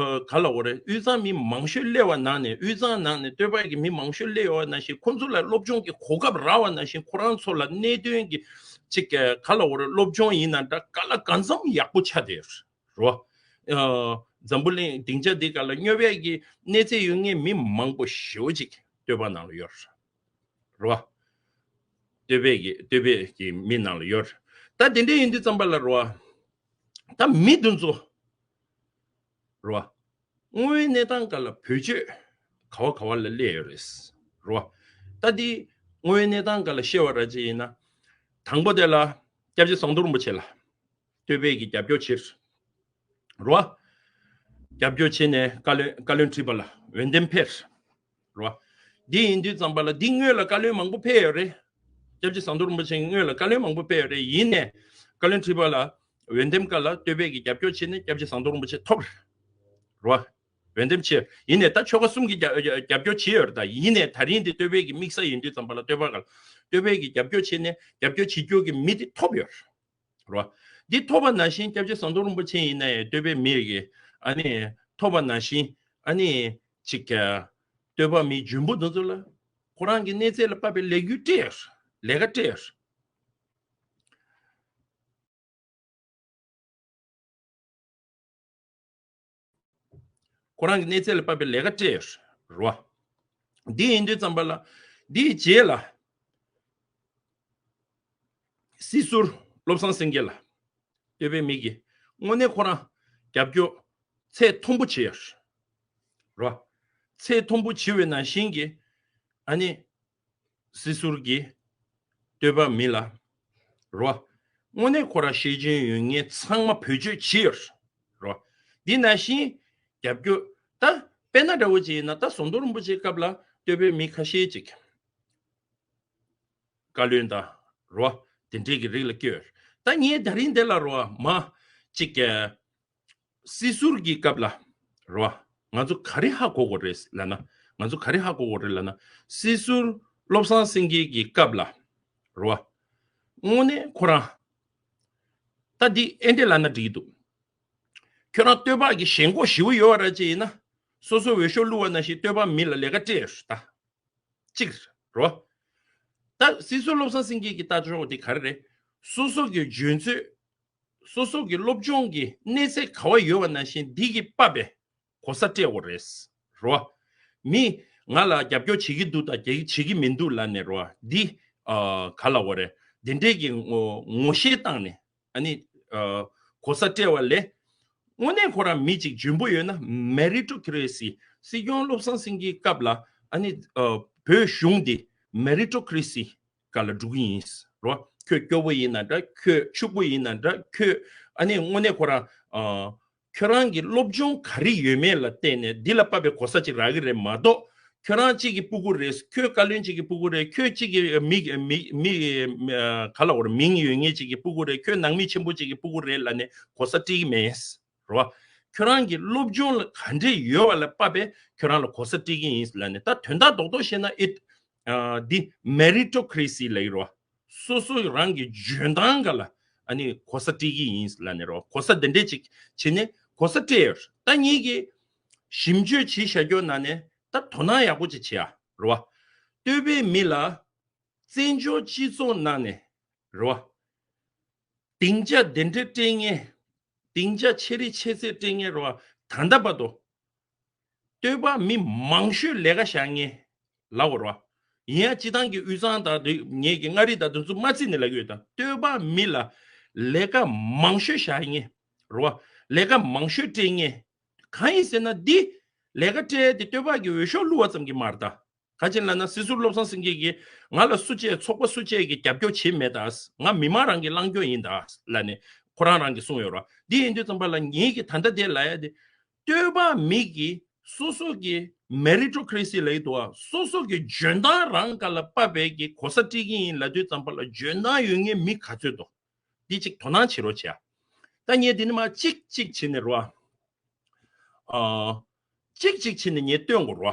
ག་ལ་འོ་རེད། དབུས་གཙང་མི་མང་ཤོས་སླེབས་པ་ནང་ནས་དབུས་གཙང་ནང་ནས་སྟོད་པ་གི་མི་མང་ཤོས་སླེབས་ཡོད་པ་ནང་བཞིན་ཁོ་ཚོ་ལ་སློབ་སྦྱོང་གི་གོ་སྐབས་རག་པ་ནང་བཞིན་ཁོ་རང་ཚོ་ལ་གནད་དོན་གྱི་ཅིག་ག་ལ་འོ་རེད། སློབ་སྦྱོང་ཡིན་ན་འདྲ་ག་ལ་གང་འཚམ་ཡག་པོ་ཆགས་བསྡད་ཡོད་རེད་བ། འཛམ་བུ་གླིང་སྡིངས་ཆ་འདི་ག་ལ་སྙོབ་ཡས་ཀྱི་གནས་ཚད་ཡོད་མཁན་མི་མང་པོ་ཞེ་པོ་ཅིག་སྟོད་པ་ནང་ལ་ཡོད་རེད་བ། སྟོད་པའི་གི་སྟོད་པའི་གི་མི་ནང་ལ་ཡོད་རེད། ད་དེ་འདྲ་ཡིན་དུས་ཙམ་པ་ལ་རེད་བ། ད་མི་དེ་ཚོ་རེད་བ། དངོས་ཡོད་གནས་སྟངས་ག་ལ་བེད་སྤྱོད་ག་བ་ག་བ་ལ་སླེབས་ཡོད་རེད་རེད་བ། ད་འདི་དངོས་ཡོད་གནས་སྟངས་ག་ལ་བཤད་པ་ར་ཅིག་ཡིན་ན། དང་པོ་དེ་ལ་སྐྱབས་རྗེ་ཟམ་གདོང་རིན་པོ་ཆེ་ལ་སྟོད་པའི་གི་རྒྱབ་སྐྱོར་བྱེད་རེད་བ། རྒྱབ་སྐྱོར་བྱས་ནས་བཀའ་བློན་བཀའ་བློན་ཁྲི་པ་ལ་འོས་འདེམས་ཕེབས་རེད་བ། འདི་ཡིན་དུས་ཙམ་པ་ལ་འདི་སྔོན་ལ་བཀའ་བློན་མང་པོ་ཕེབས་ཡོད་རེད། སྐྱབས་རྗེ་ཟམ་གདོང་རིན་པོ་ཆེ་སྔོན་ལ་བཀའ་བློན་མང་པོ་ཕེབས་ཡོད་རེད། ཡིན་ནས་བཀའ་བློན་ཁྲི་པ་ལ་འོས་འདེམས་སྐབས་ལ་སྟོད་པའི་གི་རྒྱབ་སྐྱོར་བྱས་ནས་སྐྱབས་རྗེ་ཟམ་གདོང་རིན་པོ་ཆེ་ཐོབ་རེད་བ། འོས་འདེམས་བྱས་ཡིན་ནས་ད་ཆོལ་ཁ་གསུམ་གྱི་རྒྱབ་རྒྱབ་སྐྱོར་བྱས་ཡོད་རེད། ད་ཡིན་ནས་ད་རིང་འདི་སྟོད་པའི་གི་དམིགས་ས་ཡིན་དུས་ཙམ་པ་ལ་སྟོད་པ་ག་ལ་སྟོད་པའི་གི་རྒྱབ་སྐྱོར་བྱས་ནས་རྒྱབ་སྐྱོར་བྱེད་རྒྱུ་གི་མི་དེ་ཐོབ་ཡོད་རེད་བ། འདི་ཐོབ་པ་ནང་བཞིན་སྐྱབས་རྗེ་ཟམ་གདོང་རིན་པོ་ཆེ་ཡིན་ན་ཡང་སྟོད་པའི་མི་གི་ཨ་ནི་ཐོབ་པ་ནང་བཞིན་ཨ་ནི་ཅིག་སྟོད་པ་མི་འཇོན་པོ་དེ་ཚོ་ལ་ཁོ་རང་གི་གནས་ཚད་ལ་དཔག་པའི་ལས་འགུལ་སྤྲད་ཡོད་རེད། ལས་ཀ་སྤྲད་ཡོད་རེད། ཁོ་རང་གི་གནས་ཚད་ལ་དཔག་པའི་ལས་ཀ་སྤྲད་ཡོད་རེད་བ། འདི་ཡིན་དུས་ཙམ་པ་ལ་འདིའི་རྗེས་ལ་སྲིད་ཟུར་བློ་བཟང་སེང་གེ་ལ་སྟོད་པའི་མི་གིས་དངོས་གནས་ཁོ་རང་རྒྱབ་སྐྱོར་ཚད་མཐོན་པོ་བྱས་ཡོད་རེད་བ། ཚད་མཐོན་པོ་བྱས་པའི་ནང་བཞིན་གྱི་ཨ་ནི། སྲིད་ཟུར་གྱིས་སྟོད་པ་མི་ལ་རོ། དངོས་གནས་ཁོ་རང་ཤེས་ཀྱིན་ཡོད་མཁན་ཚང་མ་བེད་སྤྱོད་བྱས་ཡོད་རོ། འདི་ནང་བཞིན་རྒྱབ་སྐྱོར་ད་དཔེར་ན་འདྲ་བོ་ཅིག་ཡིན་ན་ད་ཟམ་གདོང་རིན་པོ་ཆེའི་སྐབས་ལ་སྟོད་པའི་མི་ཁ་ཤས་ཅིག་བཀའ་བློན་དང་རོ་དེ་འདྲས་ཀྱི་རིགས་ལ་བསྐྱོད། ད་ངས་ད་རིང་འདི་ལ་རོ་མ་ཅིག་སྲིད་ཟུར་གྱི་སྐབས་ལ་རོ། ང་ཚོ་ག་རེ་ཧ་གོ་དགོས་རེད་ལབ་ན། ང་ཚོ་ག་རེ་ཧ་གོ་དགོས་རེད་ལབ་ན། སྲིད་ཟུར་བློ་བཟང་སེང་གེ་གི་སྐབས་ལ་རོ། དངོས་གནས་ཁོ་རང་ད་འདི་ཨེ་འདྲས་ལབ་ན་འགྲིག་གི་འདུག་ཁྱོད་རང་སྟོད་པ་གི་ཞེན་ཁོག་ཞེ་པོ་ཡོད་པ་ར་ཅིག་ཡིན་ན། སོ་སོ་འོས་ཤོག་བླུགས་པ་ནང་བཞིན་སྟོད་པ་མི་ལ་ལས་ཀ་སྤྲད་ད། གཅིག་རོ། ད་སྲིད་ཟུར་བློ་བཟང་སེང་གེ་གི་ལྟ་ཕྱོགས་དེ་ག་རེ་རེད། སོ་སོ་གི་འཇོན་ཚོད། སོ་སོ་གི་སློབ་སྦྱོང་གི་གནས་ཚད་ག་བ་ཡོད་པ་ནང་བཞིན་འདི་གི་བབས་པའི་གོ་ས་སྤྲད་དགོས་རེད་རོ། མི་ང་ལ་རྒྱབ་སྐྱོར་བྱེད་ཀྱི་འདུག་དང་བྱེད་ཀྱི་མི་འདུག་ལབ་ནས་རོ། འདི་ཨ་ག་ལབ་དགོས་རེད། འདི་འདྲས་ཀྱི་ངོ་ངོ་ཤེས་བཏང་ནས་ཨ་ནི་ཨ་ གོ་ས་སྤྲད་པ་ལས། དངོས་གནས་ཁོ་རང་མི་གཅིག་འཇོན་པོ་ཡོད་ན་མེ་རི་ཊོ་ཀི་རེ་སི། སྲིད་སྐྱོང་བློ་བཟང་སེང་གེའི་སྐབས་ལ་ཨ་ནི་ཨ་བོད་གཞུང་འདི་མེ་རི་ཊོ་ཀི་རེ་སི་སྒང་ལ་འགྲོ་གི་ཡིན་རོ། ཁྱོད་སྐྱོ་པོ་ཡིན་ན་འདྲ། ཁྱོད་ཕྱུག་པོ་ཡིན་ན་འདྲ། ཁྱོད་ཨ་ནི་དངོས་གནས་ཁོ་རང་ཨ་ཁྱོད་རང་གི་སློབ་སྦྱོང་ག་རེ་ཡོད་མེད་ལ་བལྟས་ནས་འདི་ལ་དཔག་པའི་གོ་ས་ཅིག་རག་གི་རེད་མ་གཏོགས། ཁྱོད་རང་གཅིག་གི་སྤུ་གུ་རེད། ཁྱོད་བཀའ་བློན་གཅིག་གི་སྤུ་གུ་རེད། ཁྱོད་གཅིག་གི་མི་མི་མི་ག་ལ་བར་མིང་ཡོད་མཁན་གཅིག་གི་སྤུ་གུ་རེད། ཁྱོད་ནང་མི་ཆེན་པོ་གཅིག་གི་སྤུ་གུ་རེད་ལབ་ནས་གོ་ས་སྤྲད་ཀྱི་མེད། རེད་བ། ཁྱོད་རང་གི་སློབ་སྦྱོང་ལ་ག་འདྲས་ཡོད་པ་ལ་དཔག་པའི་ཁྱོད་རང་ལ་གོ་ས་སྤྲད་ཀྱི་ཡིན་ལབ་ནས། ད་དོན་དག་རྡོག་རྡོག་བཤད་ན་ཨིད་འདི་མེ་རི་ཊོ་ཀི་རེ་སི་ལབ་ཀྱི་རེད་བ། སོ་སོ་རང་གི་འཇོན་ཐང་སྒང་ལ་ཨ་ནི་གོ་ས་སྤྲད་ཀྱི་ཡིན་ལབ་ནས་རོ། གོ་ས་འདི་འདྲས་ཅིག་བྱས་ནས་གོ་ས་སྤྲད་ཡོད། ད་ངེད་ཀྱིས་ཞིབ་འཇུག་བྱེད་བཞག་རྒྱུ་ནང་ནས་ད་དོ་སྣང་ཡག་པོ་ཅིག་བྱེད་ཡ་རོ། བ། སྟོད་པའི་མི་ལ་བཙན་བྱོལ་སྤྱི་ཚོགས་ནང་ནས་རོ། སྡིངས་ཆ་འདི་འདྲས་སྤྲད་མཁན། སྡིངས་ཆ་ཆེ་རི་ཆེ་ཚད་སྤྲད་མཁན་རོ། ད་ལྟ་བར་དུ་སྟོད་པ་མི་མང་ཤོས་ལས་ཀ་བཞག་མཁན་ལབ་དགོས་རེད་བ། ཡིན་ཡང་སྤྱི་བཏང་གི་དབུས་གཙང་དང་དེ་ངེད་ཀྱི་མངའ་རིས་དང་དེ་ཚོ་མ་བརྩིས་ནས་ལབ་ཀྱི་ཡོད་ད། སྟོད་པ་མི་ལ་ལས་ཀ་མང་ཤོས་བཞག་མཁན་རེད་བ། ལས་ཀ་མང་ཤོས་སྤྲད་མཁན་གང་ཡིན་ཟེར་ན། འདི་ལས་ཀ་སྤྲད་དེ་སྟོད་པ་གི་འོས་ཤོག་བླུ་བ་ཙམ་གྱིས་མ་རེད་ད། ག་ཅི་ལབ་ན་སྲིད་ཟུར་བློ་བཟང་སེང་གེ་གིས་ང་ལ་སུ་གཅིག་ཚོགས་པ་སུ་གཅིག་གིས་རྒྱབ་སྐྱོར་བྱེད་མེད་ད། ང་མི་མང་རང་གི་རླངས་སྐྱོར་ཡིན་ད་ལབ་ནས་ཁོ་རང་རང་གིས་གསུངས་ཡོད་རེད། འདི་ཡིན་དུས་ཙམ་པ་ལ་ངེད་ཀྱིས་ད་ལྟ་དེ་ལབ་ཡ་དེ། སྟོད་པ་མི་གིས་སོ་སོ་གི་མེ་རི་ཊོ་ཀི་རེ་སི་ལབ་ཀྱི་འདུག་བ། སོ་སོ་གི་འཇོན་ཐང་རང་སྒང་ལ་དཔག་པའི་གི་གོ་ས་སྤྲད་ཀྱི་ཡིན་ལབ་དུས་ཙམ་པ་ལ་འཇོན་ཐང་ཡོད་མཁན་མི་ག་ཚོད་འདུག་འདི་གཅིག་དོ་སྣང་བྱེད་རོགས་བྱེད་ཨ། ད་ངས་འདི་ནས་མར་གཅིག་གཅིག་བྱས་ནས་རོ། ཨ། གཅིག་གཅིག་བྱས་ནས་ངས་སྟོན་དགོས་རོ།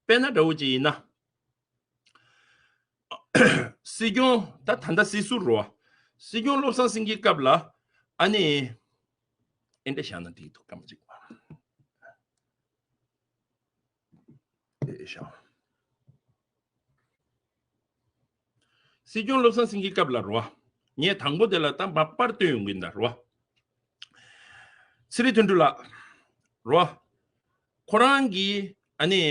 དཔེར་ན་འདྲ་བོ་ཅིག་ཡིན་ན། སྲིད་སྐྱོང་ད་ད་ལྟ་སྲིད་ཟུར་རོ། སྲིད་སྐྱོང་བློ་བཟང་སེང་གེའི་སྐབས་ལ་ཨ་ནི། ཨེ་འདྲ་བཞག་ན་འགྲིག་འདུག་སྐར་མ་གཅིག་པ། ཨེ་བཞག་སྲིད་སྐྱོང་བློ་བཟང་སེང་གེའི་སྐབས་ལ་རོ། ངས་དང་པོ་དེ་ལ་ད་མ་པར་བཏོན་ཡོང་གི་ཡིན་ད་རོ། ཚེ་རིང་དོན་གྲུབ་ལགས། རོ། ཁོ་རང་གིས་ཨ་ནི།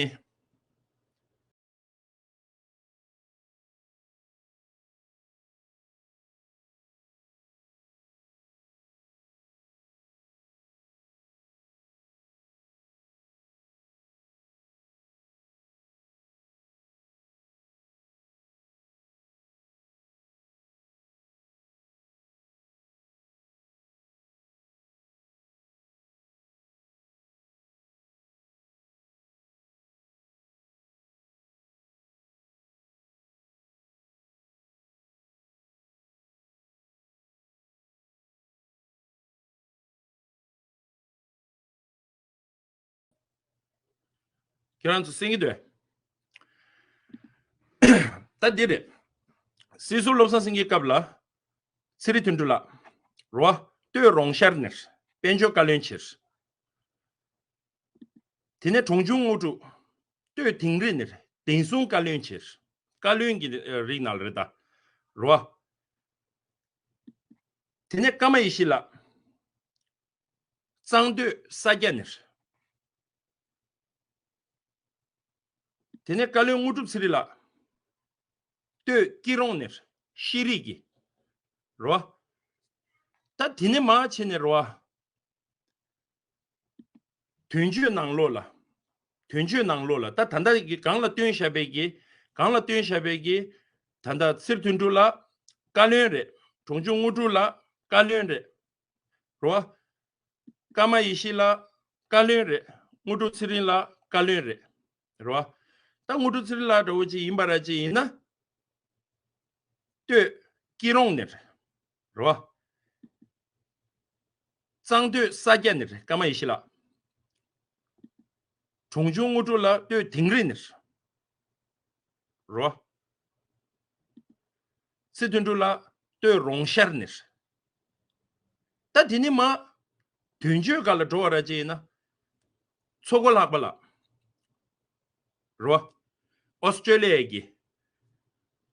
ཁྱེད་རང་ཚོ་གསན་གྱི་འདུག་ད་འདི་རེད། སྲིད་ཟུར་བློ་བཟང་སེང་གེའི་སྐབས་ལ། ཚེ་རིང་དོན་གྲུབ་ལགས། རོ། སྟོད་རོང་ཤར་ནས་དཔལ་འབྱོར་བཀའ་བློན་བྱས། དེ་ནས་གྲོང་ཆུང་དངོས་གྲུབ། སྟོད་དིང་རི་ནས་བདེ་སྲུང་བཀའ་བློན་བྱས། བཀའ་བློན་གྱི་རིགས་ནང་ལ་རེད་ད། རོ། དེ་ནས་ཀརྨ་ཡེ་ཤེས་ལགས། གཙང་སྟོད་ས་སྐྱ་ནས། དེ་ནས་བཀའ་བློན་དངོས་གྲུབ་ཚེ་རིང་ལགས། སྟོད་སྐྱིད་རོང་ནས་ཤེས་རིག་གི། རོ། ད་དེ་ནས་མར་ཕྱིན་ནས་རོ། དོན་གཅོད་ནང་ལོགས་ལ། དོན་གཅོད་ནང་ལོགས་ལ་ད་ད་ལྟ་གི་སྒང་ལ་བཏོན་བཞག་པའི་གི། སྒང་ལ་བཏོན་བཞག་པའི་གི། ད་ལྟ་ཚེ་རིང་དོན་གྲུབ་ལགས་བཀའ་བློན་རེད། གྲོང་ཆུང་དངོས་གྲུབ་ལགས་བཀའ་བློན་རེད། རོ། ཀརྨ་ཡེ་ཤེས་ལགས་བཀའ་བློན་རེད། དངོས་གྲུབ་ཚེ་རིང་ལགས་བཀའ་བློན་རེད། རོ། ད་དངོས་གྲུབ་ཚེ་རིང་ལགས་འདྲ་བོ་ཅིག་ཡིན་པ་ར་ཅིག་ཡིན་ན། སྟོད་སྐྱིད་རོང་ནས་རེད། རོ། གཙང་སྟོད་ས་སྐྱ་ནས་རེད་ཀརྨ་ཡེ་ཤེས་ལགས། གྲོང་ཆུང་དངོས་གྲུབ་ལགས་སྟོད་དིང་རི་ནས་རེད། རོ། ཚེ་རིང་དོན་གྲུབ་ལགས་སྟོད་རོང་ཤར་ནས་རེད། ད་དེ་ནས་མར་དོན་གཅོད་སྒང་ལ་འགྲོ་བ་ར་ཅིག་ཡིན་ན། མཚོ་སྒོ་ལྷག་པ་ལགས། རོ། ཨོ་སི་ཀྲེ་ལི་ཡ་གི།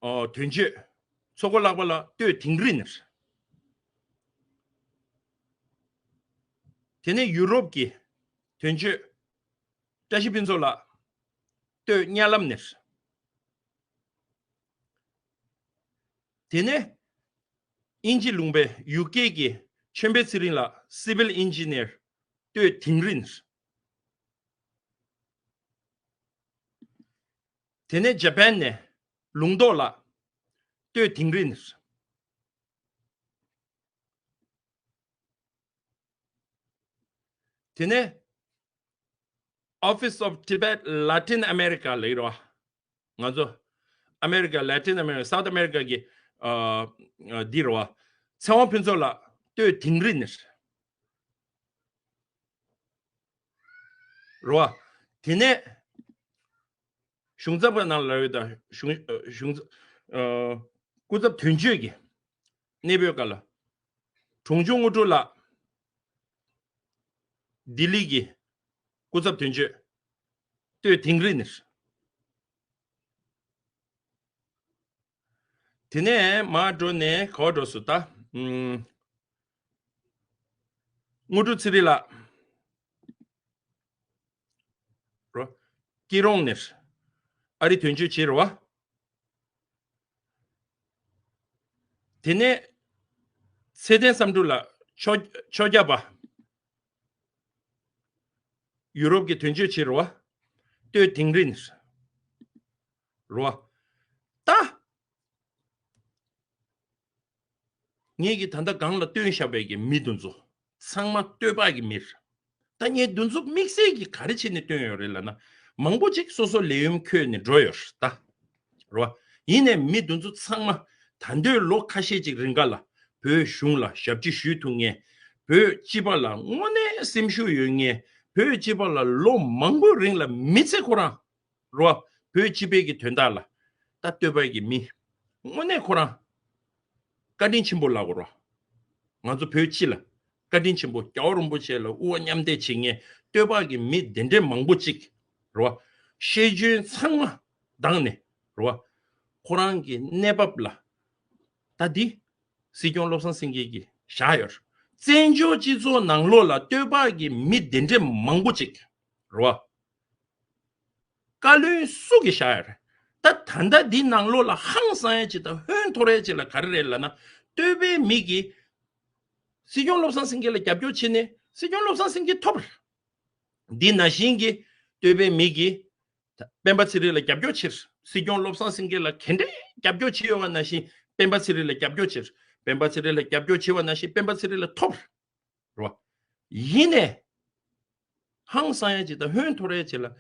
ཨོ་དོན་གཅོད། མཚོ་སྒོ་ལྷག་པ་ལགས་སྟོད་དིང་རི་ནས། དེ་ནས་ཡུ་རོབ་ཀྱི་དོན་གཅོད། བཀྲ་ཤིས་ཕུན་ཚོགས་ལགས། སྟོད་གཉའ་ལམ་ནས། དེ་ནས་དབྱིན་ཇི་ལུང་པའི་ཡུ་ཀེ་གི་ ཆོས་འཕེལ་ཚེ་རིང་ལགས་civil engineer། སྟོད་དིང་རི་ནས། དེ་ནས་ཇ་པན་ནས་ལུང་རྟོགས་ལགས། སྟོད་དིང་རི་ནས། དེ་ནས་Office of Tibet Latin America ལ་ཡོད་རེད་བ། ང་ཚོ་ཨ་མེ་རི་ཀ། Latin America, South America གི་ཨ་ཨ་འདི་རེད་བ། ཚེ་དབང་ཕུན་ཚོགས་ལགས། སྟོད་དིང་རི་ནས་རེད་བ། དེ་ནས་གཞུང་ཚབ་པ་ནང་ལ་ཡོད་ད། གཞུང་ཨ་གཞུང་ཚབ་ཨ་སྐུ་ཚབ་དོན་གཅོད་ཀྱི་གནས་སྤོས་ཀ་ལ། གྲོང་ཆུང་དངོས་གྲུབ་ལགས། ལྡི་ལི་གི་སྐུ་ཚབ་དོན་གཅོད། སྟོད་དིང་རི་ནས། དེ་ནས་མར་འགྲོ་ནས་ག་པར་འགྲོ་སོང་ད། ཨུམ། དངོས་གྲུབ་ཚེ་རིང་ལགས། རོ། སྐྱིད་རོང་ནས་ཨ་རི་དོན་གཅོད་བྱས་རེད་བ། དེ་ནས་ཚེ་བརྟན་བསམ་འགྲུབ་ལགས། ཆོས་ཆོས་སྐྱབས་པ། ཡུ་རོབ་ཀྱི་དོན་གཅོད་བྱས་རེད་བ། སྟོད་དིང་རི་ནས་རེད་བ། ད། ངེད་ཀྱིས་ད་ལྟ་སྒང་ལ་བཏོན་བཞག་པའི་གི་མི་དེ་ཚོ་ཚང་མ་སྟོད་པ་གི་མི་རེད། ད་ངས་དེ་ཚོ་དམིགས་བསལ་གྱིས་ག་རེ་བྱས་ནས་བཏོན་ཡོད་རེད་ལབ་ན། མང་པོ་ཅིག་སོ་སོ་ལས་ཡུན་འཁྱོལ་ནས་འགྲོ་ཡོད་རེད་ད། རེད་བ། ཡིན་ནའི་མི་དེ་ཚོ་ཚང་མ་ད་ལྟའི་ལོ་ཁ་ཤས་ཅིག་རིང་ག་ལ་བོད་གཞུང་ལ་ཞབས་ཕྱི་ཞུས་ཐུབ་མཁན། བོད་སྤྱི་པ་ལ་དངོས་གནས་སེམས་ཤུགས་ཡོད་མཁན། བོད་སྤྱི་པ་ལ་ལོ་མང་པོའི་རིང་ལ་མི་ཚེ་ཁོ་རང་རོ། བོད་སྤྱི་པའི་གི་དོན་དག་ལ་ད་སྟོད་པའི་གི་མི། དངོས་གནས་ཁོ་རང་བཀའ་དྲིན་ཆེན་པོ་ལབ་དགོས་རོ། ང་ཚོ་བོད་སྤྱི་ལ་བཀའ་དྲིན་ཆེན་པོ། རྒྱལ་བ་རིན་པོ་ཆེ་ལ་དབུ་བ་མཉམ་གཏད་བྱེད་མཁན་སྟོད་པ་གི་མི་དེ་འདྲའི་མང་པོ་ཅིག་རོ། ཤེས་འཇོན་ཚང་མ་བཏང་ནས་རོ། ཁོ་རང་གི་གནས་བབ་ལ་ད་འདི་སྲིད་སྐྱོང་བློ་བཟང་སེང་གེ་གིས་བཞག་ཡོད། བཙན་བྱོལ་སྤྱི་ཚོགས་ནང་ལོགས་ལ་སྟོད་པ་གི་མི་དེ་འདྲའི་མང་པོ་ཅིག་རོ། བཀའ་བློན་སུ་གིས་བཞག་ཡ་རེད། ད་ད་ལྟ་འདི་ནང་ལོགས་ལ་ཧང་སང་ཡ་ཅིག་དང་ཧོན་འཐོར་ཡ་ཅིག་ལ་ག་རེ་རེད་ལབ་ན། སྟོད་པའི་མི་གིས་སྲིད་སྐྱོང་བློ་བཟང་སེང་གེ་ལ་རྒྱབ་སྐྱོར་བྱས་ནས་སྲིད་སྐྱོང་བློ་བཟང་སེང་གེ་ཐོབ་རེད། འདི་ནང་བཞིན་གྱི་སྟོད་པའི་མི་གིས་སྤེན་པ་ཚེ་རིང་ལ་རྒྱབ་སྐྱོར་བྱེད་རེད། སྲིད་སྐྱོང་བློ་བཟང་སེང་གེ་ལ་ག་འདྲའི་རྒྱབ་སྐྱོར་བྱས་ཡོད་པ་ནང་བཞིན་སྤེན་པ་ཚེ་རིང་ལ་རྒྱབ་སྐྱོར་བྱེད་རེད། སྤེན་པ་ཚེ་རིང་ལ་རྒྱབ་སྐྱོར་བྱས་པ་ནང་བཞིན་སྤེན་པ་ཚེ་རིང་ལ་ཐོབ་རེད། རོ། ཡིན་ནས། ཧང་སང་ཡ་ཅིག་དང་ཧོན་འཐོར་ཡ་ཅིག་ལ།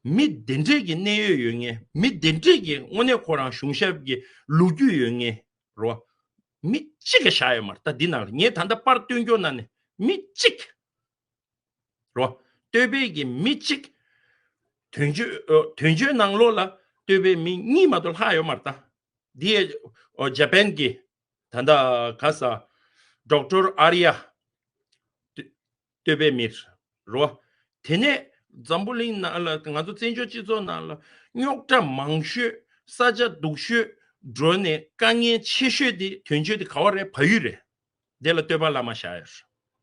མི་དེ་འདྲས་ཀྱི་གནད་ཡོད་ཡོད་མཁན། མི་དེ་འདྲས་ཀྱི་དངོས་གནས་ཁོ་རང་གཞུང་ཞབས་ཀྱི་ལོ་རྒྱུས་ཡོད་མཁན་རོ། མི་གཅིག་གིས་བཞག་ཡོད་མ་རེད། ད་འདི་ནང་ལ་ངས་ད་ལྟ་པར་སྟོན་རྒྱུ་ན་ནི་མི་གཅིག་རོ། སྟོད་པའི་གི་མི་གཅིག་དོན་གཅོད་ཨ་དོན་གཅོད་ནང་ལོགས་ལ་སྟོད་པའི་མི་གཉིས་མ་གཏོགས་ལྷག་ཡོད་མ་རེད་ད། འདི་ཨོ་ཇ་པན་གྱི་ད་ལྟ་ག་ས་ཌོག་ཊར་ཨར་ཡ་སྟོད་པའི་མི་རོ། དེ་ནས་འཛམ་བུ་གླིང་ནང་ལ་ང་ཚོ་བཙན་བྱོལ་སྤྱི་ཚོགས་ནང་ལ་རྙོག་དྲ་མང་ཤོས། ས་ཆ་སྡུག་ཤོས། འགྲོ་ནས་དཀའ་ངལ་ཆེ་ཤོས་དེ་དོན་གཅོད་དེ་ག་བ་རེད། བལ་ཡུལ་རེད། དེ་ལ་སྟོད་པ་བླ་མ་བཞག་ཡོད།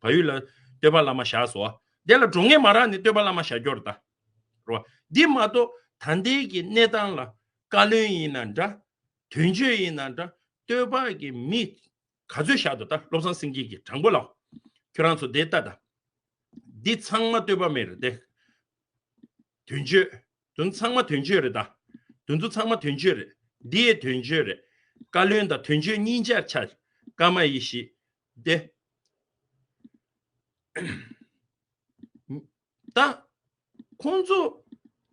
བལ་ཡུལ་ལ་སྟོད་པ་བླ་མ་བཞག་སོང་། དེ་ལ་འགྲོ་མཁན་མ་རག་ནས་སྟོད་པ་བླ་མ་བཞག་རྒྱུ་རེད་ད། རོ། འདི་མ་གཏོགས་ད་ལྟའི་གི་གནས་སྟངས་ལ་བཀའ་བློན་ཡིན་ན་འདྲ། དོན་གཅོད་ཡིན་ན་འདྲ། སྟོད་པ་གི་མི་ག་ཚོད་བཞག་འདུག་ད་བློ་བཟང་སེང་གེ་གི་དྲང་པོ་ལབ། ཁྱོད་རང་ཚོ་དེ་ལྟ་ད། འདི་ཚང་མ་སྟོད་པ་མི་རེད་དེ། དོན་གཅོད། དོན་ཚང་མ་དོན་གཅོད་རེད་ད། དོན་ཚོ་ཚང་མ་དོན་གཅོད་རེད། འདི་ཡི་དོན་གཅོད་རེད། བཀའ་བློན་དང་དོན་གཅོད་གཉིས་ཆར་ཆ། ཀརྨ་ཡེ་ཤེས། དེ། ད། ཁོང་ཚོ་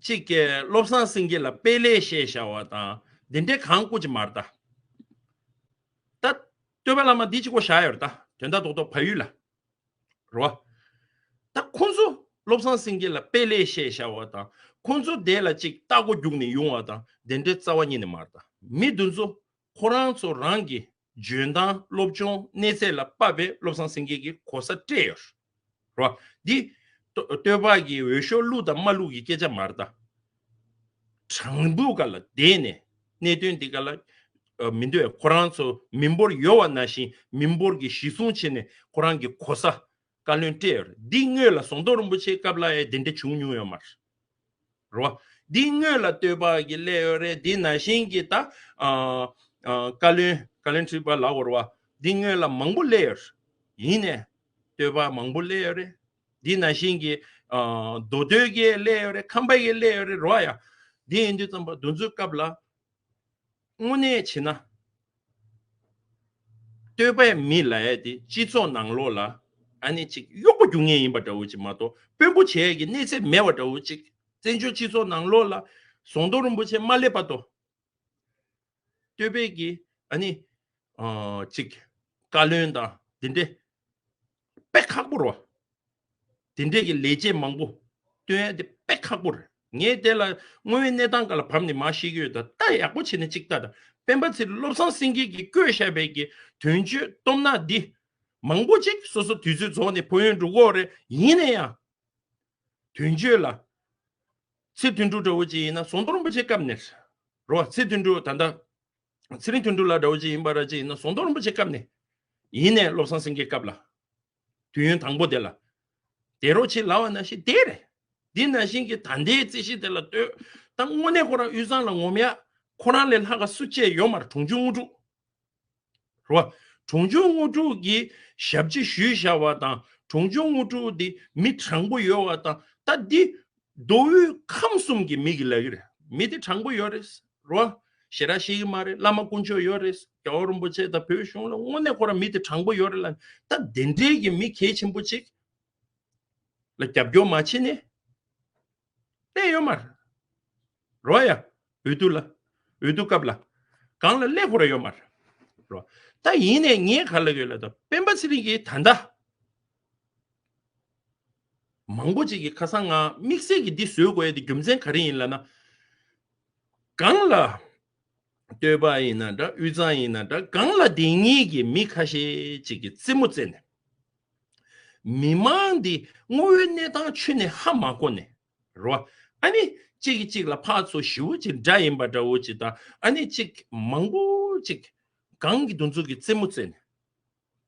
གཅིག་གིས་བློ་བཟང་སེང་གེ་ལ་དཔེ་ལེགས་བཤད་བཞག་པ་དང་དེ་འདྲའི་གང་དགོས་ཀྱི་མ་རེད་ད། ད། སྟོད་པ་བླ་མ་འདི་གཅིག་པོ་བཞག་ཡོད་རེད་ད། དོན་དག་རྡོག་རྡོག་བལ་ཡུལ་ལ། རོ། ད་ཁོང་ཚོ་བློ་བཟང་སེང་གེ་ལ་དཔེ་ལེགས་བཤད་བཞག་པ་དང་ཁོང་ཚོ་དེ་ལ་གཅིག་ལྟ་སྒོ་རྒྱུགས་ནས་ཡོང་བ་དང་དེ་འདྲའི་རྩ་བ་ཉིད་ནས་མ་རེད་ད། མི་འདི་ཚོ་ཁོ་རང་ཚོ་རང་གི་འཇོན་ཐང་སློབ་སྦྱོང་གནས་ཚད་ལ་དཔག་པའི་བློ་བཟང་སེང་གེ་གི་གོ་ས་སྤྲད་ཡོད་རེད། རོ། འདི་སྟོད་སྟོད་པ་གི་འོས་ཤོག་བླུགས་དང་མ་བླུགས་ཀྱི་སྐད་ཆ་མ་རེད་ད། དྲང་པོའི་སྒང་ལ་བསྡད་ནས་གནད་དོན་འདི་སྒང་ལ་ཨ་མི་འདོད། ཁོ་རང་ཚོ་མི་འབོར་ཡོད་པ་ནང་བཞིན་མི་འབོར་གྱི་གཞི་བཟུང་བྱས་ནས་ཁོ་རང་གི་གོ་ས་བཀའ་བློན་སྤྲད་ཡོད་རེད། འདི་སྔོན་ལ་ཟམ་གདོང་རིན་པོ་ཆེའི་སྐབས་ལ་ཡང་འདི་འདྲ་བྱུང་མྱོང་ཡོད་མ་རེད། རེད་བ། འདི་སྔོན་ལ་སྟོད་པ་གི་སླེབས་ཡོད་རེད། འདི་ནང་བཞིན་གྱི་ད་ཨ་ཨ་བཀའ་བློན་བཀའ་བློན་ཁྲི་པ་ལབ་དགོས་རེད་བ། འདི་སྔོན་ལ་མང་པོ་སླེབས་ཡོད་རེད། ཡིན་ནས་བསྟོད་པ་མང་པོ་སླེབས་ཡོད་རེད། འདི་ནང་བཞིན་གྱི་ཨ་མདོ་སྟོད་ཀྱི་སླེབས་ཡོད་རེད། ཁམས་པ་ཡི་སླེབས་ཡོད་རེད་རོ་ཡ། འདི་ཡིན་དུས་ཙམ་པ་འདི་ཚོའི་སྐབས་ལ་དངོས་གནས་བྱས་ན། བསྟོད་པའི་མི་ལབ་ཡ་དེ་སྤྱི་ཚོགས་ནང་ལོགས་ལ་ཨ་ནི་ཅིག་གཡོག་པོ་རྒྱུག་མཁན་ཡིན་པ་འདྲ་བོ་ཅིག་མ་གཏོགས་དཔོན་པོ་བྱེད་ཡ་གི་གནས་ཚད་མེད་པ་འདྲ་བོ་ཅིག་བཙན་བྱོལ་སྤྱི་ཚོགས་ནང་ལོགས་ལ་ཟམ་གདོང་རིན་པོ་ཆེ་མ་སླེབས་བར་དུ་བསྟོད་པའི་གི་ཨ་ནི་ཨ་ཅིག་བཀའ་བློན་དང་དེ་འདྲས་དཔེ་ཁག་པོ་རེད་བ། དེ་འདྲས་ཀྱི་ལས་བྱེད་མང་པོ་བསྟོད་ཡ་དེ་དཔེ་ཁག་པོ་རེད། ངས་དེ་ལ་དངོས་ཡོད་གནས་སྟངས་སྒང་ལ་བབས་ནས་མར་བཤད་ཀྱི་ཡོད། ད་ལྟ་ཡག་པོ་བྱས་ནས་ཅིག་ལྟ་དང་། སྤེན་པ་ཚེ་རིང་བློ་བཟང་སེང་གེ་གིས་བཀོད་བཞག་པའི་གི་དོན་གཅོད་སྟོབས་ནག་འདི་མང་པོ་ཅིག་སོ་སོ་དུས་ཚོད་རྫོགས་ནས་ཕན་ཡོན་འགྲོ་གི་ཡོད་རེད། ཡིན་ན་ཡང་དོན་གཅོད་ལ་ཚེ་དོན་གྲུབ་འདྲ་བོ་ཅིག་ཡིན་ན་ཟམ་གདོང་རིན་པོ་ཆེ་སྐབས་ནས་རེད་བ། ཚེ་དོན་གྲུབ་ད་ལྟ་ཚེ་རིང་དོན་གྲུབ་ལགས་འདྲ་བོ་ཅིག་ཡིན་པ་ར་ཅིག་ཡིན་ན་ཟམ་གདོང་རིན་པོ་ཆེ་སྐབས་ནས། ཡིན་ནས་བློ་བཟང་སེང་གེ་སྐབས་ལ། དུས་ཡུན་དང་པོ་དེ་ལ། དེ་རོགས་ཆེ་ལབ་པ་ནང་བཞིན་དེ་རེད། འདི་ནང་བཞིན་གྱི་ད་ལྟའི་རྩིས་གཞི་དེ་ལ་ལྟོས། ད་དངོས་གནས་ཁོ་རང་དབུས་གཙང་ལ་ངོམ་ཡ། ཁོ་རང་ལས་ལྷག་ག་སུ་བཅས་ཡོད་མ་རེད། གྲོང་ཆུང་དངོས་གྲུབ། རེད་བ། གྲོང་ཆུང་དངོས་གྲུབ་ཀྱི་ཞབས་ཕྱི་ཞུས་བཞག་པ་དང་གྲོང་ཆུང་དངོས་གྲུབ་འདི་མི་དྲང་པོ་ཡོད་པ་དང་། ད་འདི་མདོ་དབུས་ཁམས་གསུམ་གྱི་མི་གིས་ལབ་ཀྱི་རེད། མི་དེ་དྲང་པོ་ཡོད་རེད། རེད་བ། ཞེ་དྲག་བཤད་ཀྱི་མ་རེད། བླ་མ་དཀོན་མཆོག་ཡོད་རེད། རྒྱལ་བ་རིན་པོ་ཆེ་དང་བོད་གཞུང་ལ་དངོས་གནས་ཁོ་རང་མི་དེ་དྲང་པོ་ཡོད་རེད་ལབ་ནས། ད་དེ་འདྲའི་གི་མི་གལ་ཆེན་པོ་ཅིག་ལ་རྒྱབ་སྐྱོར་མ་བྱས་ནས་སླེབས་ཡོད་མ་རེད། རེད་བ་ཡ། འོས་བསྡུ་ལ། འོས་བསྡུ་སྐབས་ལ་སྒང་ལ་སླེབས་ཁོ་རང་ཡོད་མ་རེད། རེད་བ། ད་ཡིན་ནས་ངས་ག་ལབ་ཡོད་ལབ་ད་སྤེན་པ་ཚེ་རིང་གིས་ད་ལྟ་མང་པོ་ཅིག་གིས་ཁ་སང་ང་དམིགས་བསལ་གྱིས་འདི་བཟོ་དགོས་ཡ་དེ་རྒྱུ་མཚན་ག་རེ་ཡིན་ལབ་ན། སྒང་ལ་སྟོད་པ་ཡིན་ན་འདྲ། དབུས་གཙང་ཡིན་ན་འདྲ། སྒང་ལ་བསྡད་མཁན་གྱི་མི་ཁ་ཤས་ཅིག་གིས་རྩེད་མོ་རྩེ་ནས། མི་མང་འདི་དངོས་ཡོད་གནས་སྟངས་ཁྱོན་ནས་ཧ་མ་གོ་ནས། རེད་བ། ཨ་ནི་གཅིག་གིས་གཅིག་ལ་ཕར་ཚུར་ཞེ་པོ་ཅིག་དགྲ་ཡིན་པ་འདྲ་བོ་ཅིག་དང་། ཨ་ནི་གཅིག་མང་པོ་ཅིག་སྒང་གི་འདི་ཚོ་གིས་རྩེད་མོ་རྩེ་ནས།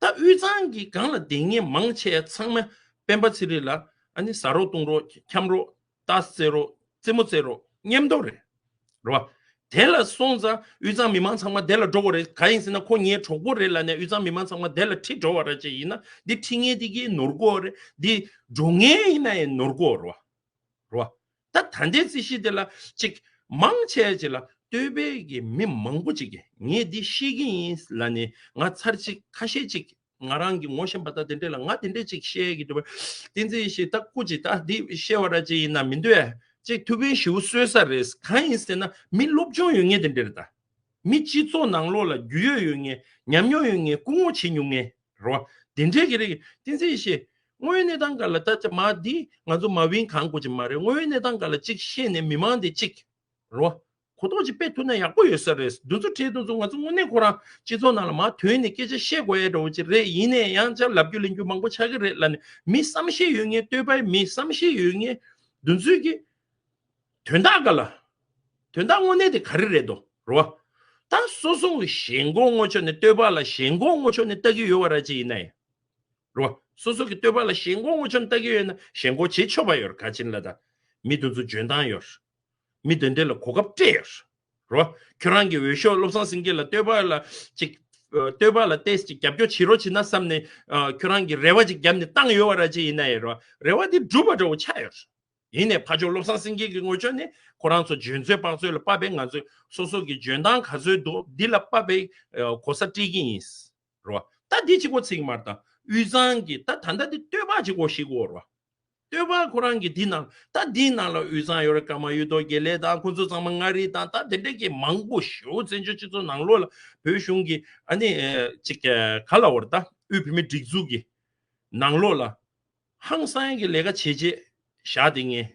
ད་དབུས་གཙང་གི་སྒང་ལ་བསྡད་མཁན་མང་ཆེ་ཚང་མ་སྤེན་པ་ཚེ་རིང་ལ་ཨ་ནི་ཟ་རོགས་བཏུང་རོགས་འཁྱམ་རོགས་རྟ་རྩེ་རོགས་རྩེད་མོ་རྩེ་རོགས་མཉམ་དུ་རེད། རེད་བ། དེ་ལ་སོང་ཙང་དབུས་གཙང་མི་མང་ཚང་མ་དེ་ལ་འགྲོ་དགོས་རེད། གང་ཡིན་ཟེར་ན་ཁོ་ངའི་གྲོགས་པོ་རེད་ལབ་ནས་དབུས་གཙང་མི་མང་ཚང་མ་དེ་ལ་ཁྲིད་འགྲོ་བ་ར་ཅིག་ཡིན་ན། འདི་ཁྲིད་མཁན་དེ་གིས་ནོར་གོ་རེད། འདི་འགྲོ་མཁན་ཡིན་ན་ཡང་ནོར་གོ་རེད་བ། རེད་བ། ད་ད་ལྟའི་རྩིས་གཞི་དེ་ལ་ཅིག་མང་ཆེ་ཅིག་ལ་སྟོད་པའི་གི་མི་མང་པོ་ཅིག་གིས་ངས་འདི་ཤེས་ཀྱི་ཡིན་ལབ་ནས། ང་ཚར་གཅིག་ཁ་ཤས་ཅིག་ང་རང་གི་ངོ་ཤེས་པ་དང་དེ་འདྲས་ལ་ང་དེ་འདྲས་ཅིག་བཤད་ཀྱི་འདུག་པ། བསྟན་འཛིན་ཡེ་ཤེས་ད་སྐུ་ཅིག་ད་འདི་བཤད་པ་ར་ཅིག་ཡིན་ན་མི་འདུག་ཨེ། ཅིག་ཐུགས་ཕན་ཞེ་པོ་གསོས་ས་རེད། གང་ཡིན་ཟེར་ན་མི་སློབ་སྦྱོང་ཡོད་མཁན་དེ་འདྲས་རེད་ད། མི་སྤྱི་ཚོགས་ནང་ལོགས་ལ་རྒྱུས་ཡོད་ཡོད་མཁན། ཉམས་མྱོང་ཡོད་མཁན། སྐུ་ངོ་བྱེད་མྱོང་མཁན་རེད་བ། དེ་འདྲའི་གི་རེད། བསྟན་འཛིན་ཡེ་ཤེས། དངོས་ཡོད་གནས་སྟངས་སྒང་ལ་ད་ཅི་མ་འདི་ང་ཚོ་མ་བིན་གང་དགོས་ཀྱི་མ་རེད། དངོས་ཡོད་གནས་སྟངས་སྒང་ལ་ཅིག་བཤད་ནས་མི་མང་དེ་ཅིག་རེད་བ། གོ་རྟོགས་ཅིག་སྤེལ་ཐུབ་ན་ཡག་པོ་ཡོད་ས་རེད། འདི་ཚོ་བྲིས་འདི་ཚོ་ང་ཚོ་དངོས་གནས་ཁོ་རང་སྤྱི་ཚོགས་ནང་ལ་མར་ཐོན་ནས་སྐད་ཆ་བཤད་དགོས་ཡ་འདྲ་བོ་ཅིག་རེད། ཡིན་ནའི་ཡང་བསྐྱར་ལབ་རྒྱུ་ལེན་རྒྱུ་མང་པོ་ཆགས་ཀྱི་རེད་ལབ་ནས། མི་བསམ་ཤེས་ཡོད་མཁན། སྟོད་པའི་མི་བསམ་ཤེས་ཡོད་མཁན་འདི་ཚོས་ཀྱི་དོན་དག་ག་ལ། དོན་དག་དངོས་གནས་དེ་ག་རེ་རེད་དོ། རེད་བ། ད་སོ་སོ་གི་ཞེན་ཁོག་ངོ་ཕྱོགས་ནས། སྟོད་པ་ལ་ཞེན་ཁོག་ངོ་ཕྱོགས་ནས་ལྟ་གི་ཡོད་པ་ར་ཅིག་ཡིན་ན་ཡང་། རེད་བ། སོ་སོ་གི་སྟོད་པ་ལ་ཞེན་ཁོག་ངོ་ཕྱོགས་ནས་ལྟ་གི་ཡོད་ན་ཞེན་ཁོག་བྱེད་ཆོག་པ་ཡོད་རེད། ག་ཅི་ལ་ད། མི་དེ་ཚོ་འཇོན་ཐང་ཡོད་རེད། མི་དེ་འདྲ་ལ་གོ་སྐབས་སྤྲད་ཡོད་རེད། རེད་བ། ཁྱོད་རང་གི་འོས་ཤོག་བློ་བཟང་སེང་གེ་ལ་སྟོད་པ་ལ་ཅིག་ཨ་སྟོད་པ་ལ་ཏོག་ཙམ་ཅིག་རྒྱབ་སྐྱོར་བྱེད་རོགས་བྱེད་ན་བསམ་ནས། ཨ་ཁྱོད་རང་གི་རེ་བ་ཅིག་བརྒྱབ་ནས་བཏང་ཡོད་པ་ར་ཅིག་ཡིན་ན་ཡང་། རེད་བ། རེ་བ་དེ་འགྲུབ་པ་འདྲ་བོ་ཆགས་ཡོད་རེད། ཡིན་ནའི་ཕར་ཕྱོགས་བློ་བཟང་སེང་གེ་གི་ངོས་ཕྱོགས་ནས་ཁོ་རང་ཚོ་འཇོན་ཚོད་དཔག་ཚོད་ལ་དཔག་པའི། ང་ཚོས་སོ་སོ་གི་འཇོན་ཐང་ག་ཚོད་འདུག་འདི་ལ་དཔག་པའི་ཨ་གོ་ས་སྤྲད་ཀྱི་ཡིན། རེད་བ། ད་འདི་གཅིག་པོ་ཚིག་མ་རེད་ད། དབུས་གཙང་གི་ད་ད་ལྟ་འདི་སྟོད་པ་གཅིག་པོ་ཞིག་གོ། རེད་བ། སྟོད་པ་ཁོ་རང་གི་འདི་ནང་། ད་འདི་ནང་ལ་དབུས་གཙང་ཡོད་རེད། ཀརྨ་གཡུ་ཐོག་དགེ་ལེགས་དང་། ཁོ་ཚོ་ཚང་མ་མངའ་རིས་དང་། ད་དེ་འདྲ་གི་མང་པོ་ཞེ་པོ་བཙན་བྱོལ་སྤྱི་ཚོགས་ནང་ལོགས་ལ་བོད་གཞུང་གི་ཨ་ནི་ཨ་ཅིག་ག་ལབ་དགོས་རེད་ད། དབུས་བོད་མིའི་སྒྲིག་འཛུགས་ཀྱི་ནང་ལོགས་ལ་ཧང་སང་གི་ལས་ཀ་བྱེད་བྱེད་བཞག་བསྡད་མཁན་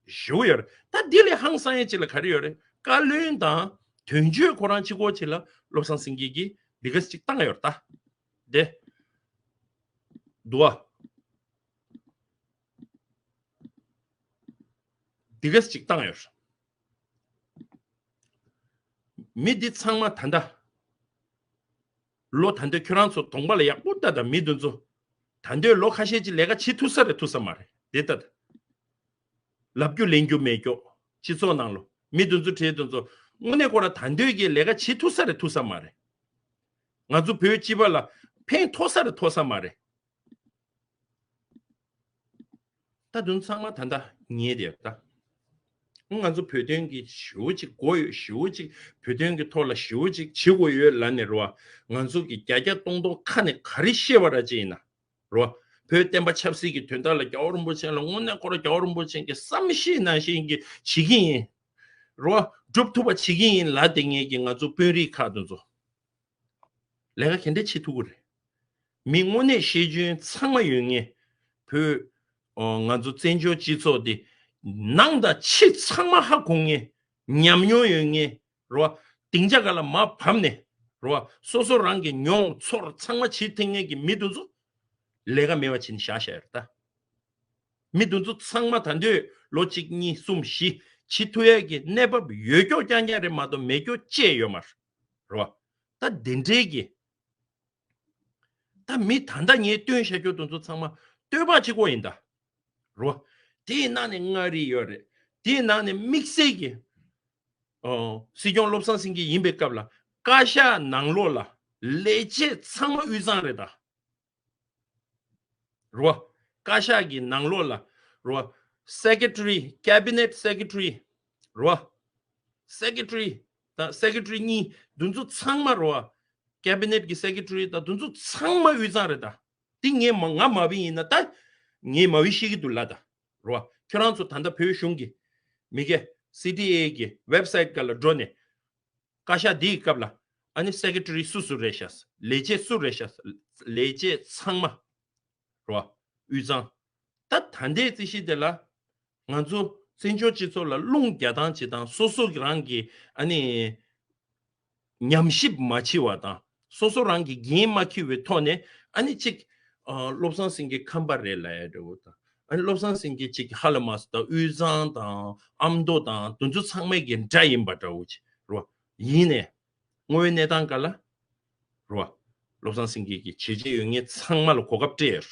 ཞེ་པོ་ཡོད་རེད། ད་འདི་ལས་ཧང་སང་ཡ་ཅིག་ལ་ག་རེ་ཡོད་རེད། བཀའ་བློན་དང་དོན་གཅོད་ཁོ་རང་གཅིག་པོ་ཅིག་ལ་བློ་བཟང་སེང་གེ་གིས་འདི་ག་ཅིག་བཏང་ཡོད་རེད་ད། དེ་འདུག་བ། འདི་ག་ཅིག་བཏང་ཡོད་རེད། མི་འདི་ཚང་མ་ད་ལྟ་ལོ། ད་ལྟ་ཁྱོད་རང་ཚོ་གདོང་པ་ལ་ཡག་པོ་ལྟ་དང་། མི་འདི་ཚོ་ད་ལྟའི་ལོ་ཁ་ཤས་ཅིག་ལས་ཀ་བྱེད་ཐུབ་ས་རེད་ཐུབ་ས་མ་རེད། དེ་ལྟ་དང་། ལབ་རྒྱུ་ལེན་རྒྱུ་མེད་རྒྱུ། སྤྱི་ཚོགས་ནང་ལོ། མི་འདི་ཚོ་བྲིས་འདི་ཚོ་དངོས་གནས་ཁོ་རང་ད་ལྟའི་གི་ལས་ཀ་བྱེད་ཐུབ་ས་རེད་ཐུབ་ས་མ་རེད། ང་ཚོ་བོད་སྤྱི་པ་ལ་ཕན་ཐོགས་ས་རེད་ཐོགས་ས་མ་རེད། ད་དུང་ཚང་མ་ད་ལྟ་ཉེས་དེ་ད། ང་ཚོ་བོད་དོན་གྱི་ཞེ་པོ་ཅིག་དགོས་ཡོད། ཞེ་པོ་ཅིག་བོད་དོན་གྱི་ཐོག་ལ་ཞེ་པོ་ཅིག་བྱེད་དགོས་ཡོད་ལབ་ནས་རེད་བ། ང་ཚོ་གི་བརྒྱ་བརྒྱ་སྟོང་སྟོང་ཁ་ནས་ག་རེ་བཤད་པ་ར་ཅིག་ཡིན་ན། རེད་བ། བོད་བསྟན་པ་ཆབ་སྲིད་ཀྱི་དོན་དག་ལ་རྒྱལ་བ་རིན་པོ་ཆེ་ལ་དངོས་གནས་ཁོ་རང་རྒྱལ་བ་རིན་པོ་ཆེ་གི་བསམ་ཤེས་ནང་བཞིན་གྱི་བྱེད་ཀྱི་ཡིན། རེད་བ། སྒྲུབ་ཐུབ་པ་བྱེད་ཀྱི་ཡིན་ལབ་བསྡད་མཁན་གྱི་ང་ཚོ་དཔོན་རིགས་ཁག་དེ་ཚོ། ལས་ཀ་ག་འདྲ་བྱེད་ཐུབ་ཀྱི་རེད། མི་དངོས་གནས་ཤེས་འཇོན་ཚང་མ་ཡོད་མཁན། བོད། ཨོ། ང་ཚོ་བཙན་བྱོལ་སྤྱི་ཚོགས་འདི་ནང་དང་ཕྱི་ཚང་མ་ཧ་གོ་མཁན། ཉམས་མྱོང་ཡོད་མཁན། རེད་བ། སྡིངས་ཆ་སྒང་ལ་མར་བབས་ནས། རེད་བ། སོ་སོ་རང་གི་མྱོང་ཚོར་ཚང་མ་བྱེད་ཐུབ་མཁན་གྱི་མི་དེ་ཚོ་ལས་ཀ་མེད་པ་བྱས་ནས་བཞག་བཞག་ཡོད་རེད་ད། མི་དེ་ཚོ་ཚང་མ་ད་དུང་ལོ་གཅིག་གཉིས་གསུམ་བཞི་བྱེད་ཐུབ་ཡས་ཀྱི་གནས་བབ་ཡོད་ཀྱོག་རྐྱང་རྐྱང་རེད་མ་གཏོགས་མེད་ཀྱོག་ཅི་ཡང་ཡོད་མ་རེད། རེད་བ། ད་དེ་འདྲའི་གི། ད་མི་ད་ལྟ་ངས་སྟོན་བཞག་རྒྱུ་དེ་ཚོ་ཚང་མ་བསྟོད་པ་གཅིག་པོ་ཡིན་ད། རེད་བ། དེའི་ནང་ནས་མངའ་རིས་ཡོད་རེད། དེའི་ནང་ནས་དམིགས་བསལ་གྱི། ཨོ། སྲིད་སྐྱོང་བློ་བཟང་སེང་གེ་ཡིན་པའི་སྐབས་ལ་བཀའ་ཤག་ནང་ལོགས་ལ་ལས་བྱེད་ཚང་མ་དབུས་གཙང་རེད་ད། རེད་བ། བཀའ་ཤག་གི་ནང་ལོགས་ལ། རེད་བ། Secretary, Cabinet Secretary, རེད་བ། Secretary དང་Secretary གཉིས་དེ་ཚོ་ཚང་མ་རེད་བ། Cabinet གི་Secretary དང་དེ་ཚོ་ཚང་མ་དབུས་གཙང་རེད་ད། དེ་ངས་མ་ང་མ་བི་ཡིན་ན་ད། ངས་མ་བི་ཤེས་ཀྱི་འདུག་ལབ་ད། རེད་བ། ཁྱོད་རང་ཚོ་ད་ལྟ་བོད་གཞུང་གི་མི་སྒེར་སི་ཊི་ཨེ་གི་website སྒང་ལ་འགྲོ་ནས། བཀའ་ཤག་འདིའི་སྐབས་ལ་ཨ་ནི་Secretary སུ་སུ་རེད་ཤག་ལས་བྱེད་སུ་རེད་ཤག་ལས་བྱེད་ཚང་མ། རེད་བ། དབུས་གཙང་། ད་ད་ལྟའི་རྩིས་གཞི་དེ་ལ། ང་ཚོ་བཙན་བྱོལ་སྤྱི་ཚོགས་ལ་རླུང་རྒྱག་སྟངས་བྱེད་སྟངས་སོ་སོ་གི་རང་གི་ཨ་ནི། ཉམས་ཞིབ་མ་བྱས་པ་དང་སོ་སོ་རང་གི་འགན་མ་འཁྱེར་བའི་ཐོག་ནས་ཨ་ནི་གཅིག་ཨ། བློ་བཟང་སེང་གེ་ཁམས་པ་རེད་ལབ་ཡ་འདྲ་བོ་དང་། ཨ་ནི་བློ་བཟང་སེང་གེ་གཅིག་གི་ཧ་ལ་མ་སོ་དང་དབུས་གཙང་དང་ཨ་མདོ་དང་དེ་ཚོ་ཚང་མའི་གི་འདྲ་ཡིན་པ་འདྲ་བོ་ཅིག་རེད་བ། ཡིན་ནའི། དངོས་ཡོད་གནས་སྟངས་སྒང་ལ། རེད་བ། བློ་བཟང་སེང་གེ་གི་བྱས་རྗེས་ཡོད་མཁན་ཚང་མ་ལ་གོ་སྐབས་སྤྲད་ཡོད་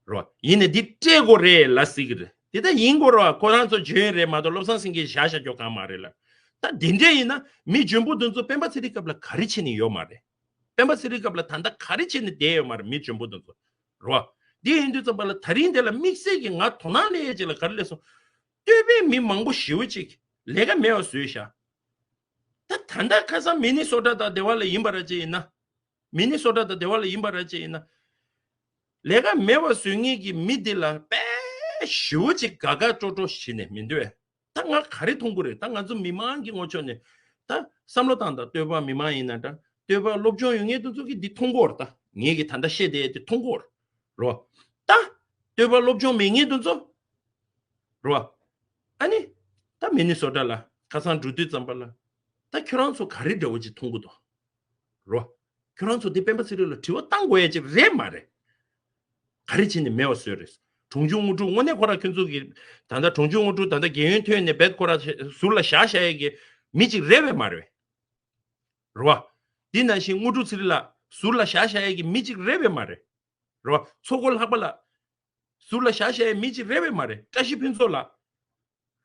རེད། རེད་བ། ཡིན་ནའི་འདི་སྤྲད་དགོས་རེད་ལབ་ཟེར་གི་རེད། དེ་ལྟར་ཡིན་དགོས་རེད་བ། ཁོ་རང་ཚོ་འཇོན་རེད་མ་གཏོགས་བློ་བཟང་སེང་གེ་བཞག་བཞག་རྒྱུ་གང་མ་རེད་ལ། ད་དེ་འདྲས་ཡིན་ན་མི་འཇོན་པོ་དེ་ཚོ་སྤེན་པ་ཚེ་རིང་སྐབས་ལ་ག་རེ་བྱས་ནས་ཡོད་མ་རེད། སྤེན་པ་ཚེ་རིང་སྐབས་ལ་ད་ལྟ་ག་རེ་བྱས་ནས་བསྡད་ཡོད་མ་རེད་མི་འཇོན་པོ་དེ་ཚོ། རེད་བ། འདི་ཡིན་དུས་ཙམ་པ་ལ་ད་རིང་དེ་ལ་དམིགས་བསལ་གྱི་ང་དོ་སྣང་སླེབས་ཡས་ཅིག་ལ་ག་རེ་སླེབས་སོང་། བསྟོད་པའི་མི་མང་པོ་ཞེ་པོ་ཅིག་ལས་ཀ་མེད་པ་བཟོས་ཤག་ད་ད་ལྟ་ཁ་སང་མི་ནི་སོ་ཊ་དང་དེ་བ་ལ་ཡིན་པ་ར་ཅིག་ཡིན་ན། མི་ནི་སོ་ཊ་དང་དེ་བ་ལ་ཡིན་པ་ར་ཅིག་ཡིན་ན། ལས་ཀ་མེད་པ་བཟོ་མཁན་གྱི་མི་འདི་ལ་དཔེ་ཞེ་པོ་ཅིག་དགའ་དགའ་སྤྲོ་སྤྲོ་བྱས་ནས་མི་འདུག་བས། ད་ང་ག་རེ་མཐོང་གི་རེད། ད་ང་ཚོ་མི་མང་གི་ངོ་ཕྱོགས་ནས་ད་བསམ་བློ་བཏང་དང་། བསྟོད་པ་མི་མང་ཡིན་ན་འདྲ། བསྟོད་པ་སློབ་སྦྱོང་ཡོད་མཁན་དེ་ཚོ་གིས་འདི་མཐོང་གི་ཡོད་རེད། ད་ངས་གི་ད་ལྟ་བཤད་བསྡད་དེ་མཐོང་གི་ཡོད་རེད། རོ། ད་བསྟོད་པ་སློབ་སྦྱོང་མེད་མཁན་དེ་ཚོ། རོ། ཨ་ནི། ད་མི་ནི་སོ་ཊ་ལ་ཁ་སང་འགྲོ་དུས་ཙམ་པ་ལ། ད་ཁྱོད་རང་ཚོ་ག་རེ་འདྲ་བོ་ཅིག་མཐོང་གི་འདུག་རོ། ཁྱོད་རང་ཚོ་འདི་སྤེན་པ་ཚེ་རིང་ལ་དྲི་བ་བཏང་དགོས་ཡ་ཅིག་རེད་མ་རེད། ག་རེ་བྱས་ནས་མེད་པ་བཟོས་རེད། གྲོང་ཆུང་དངོས་གྲུབ་དངོས་གནས་ཁོ་རང་ཁྱོད་ཚོ་གི། ད་ལྟ་གྲོང་ཆུང་དངོས་གྲུབ་ད་ལྟ་རྒན་ཡོལ་ཐོན་ནས་རྦད་ཁོ་རང་ཟུར་ལ་བཞག་བཞག་ཡས་ཀྱི་མི་ཅིག་རེད་པས་མ་རེད། རེད་བ། འདི་ནང་བཞིན་དངོས་གྲུབ་ཚེ་རིང་ལགས་ཟུར་ལ་བཞག་བཞག་ཡས་ཀྱི་མི་ཅིག་རེད་པས་མ་རེད། རེད་བ། མཚོ་སྒོ་ལྷག་པ་ལགས་ཟུར་ལ་བཞག་བཞག་ཡས་མི་ཅིག་རེད་པས་མ་རེད། བཀྲ་ཤིས་ཕུན་ཚོགས་ལགས།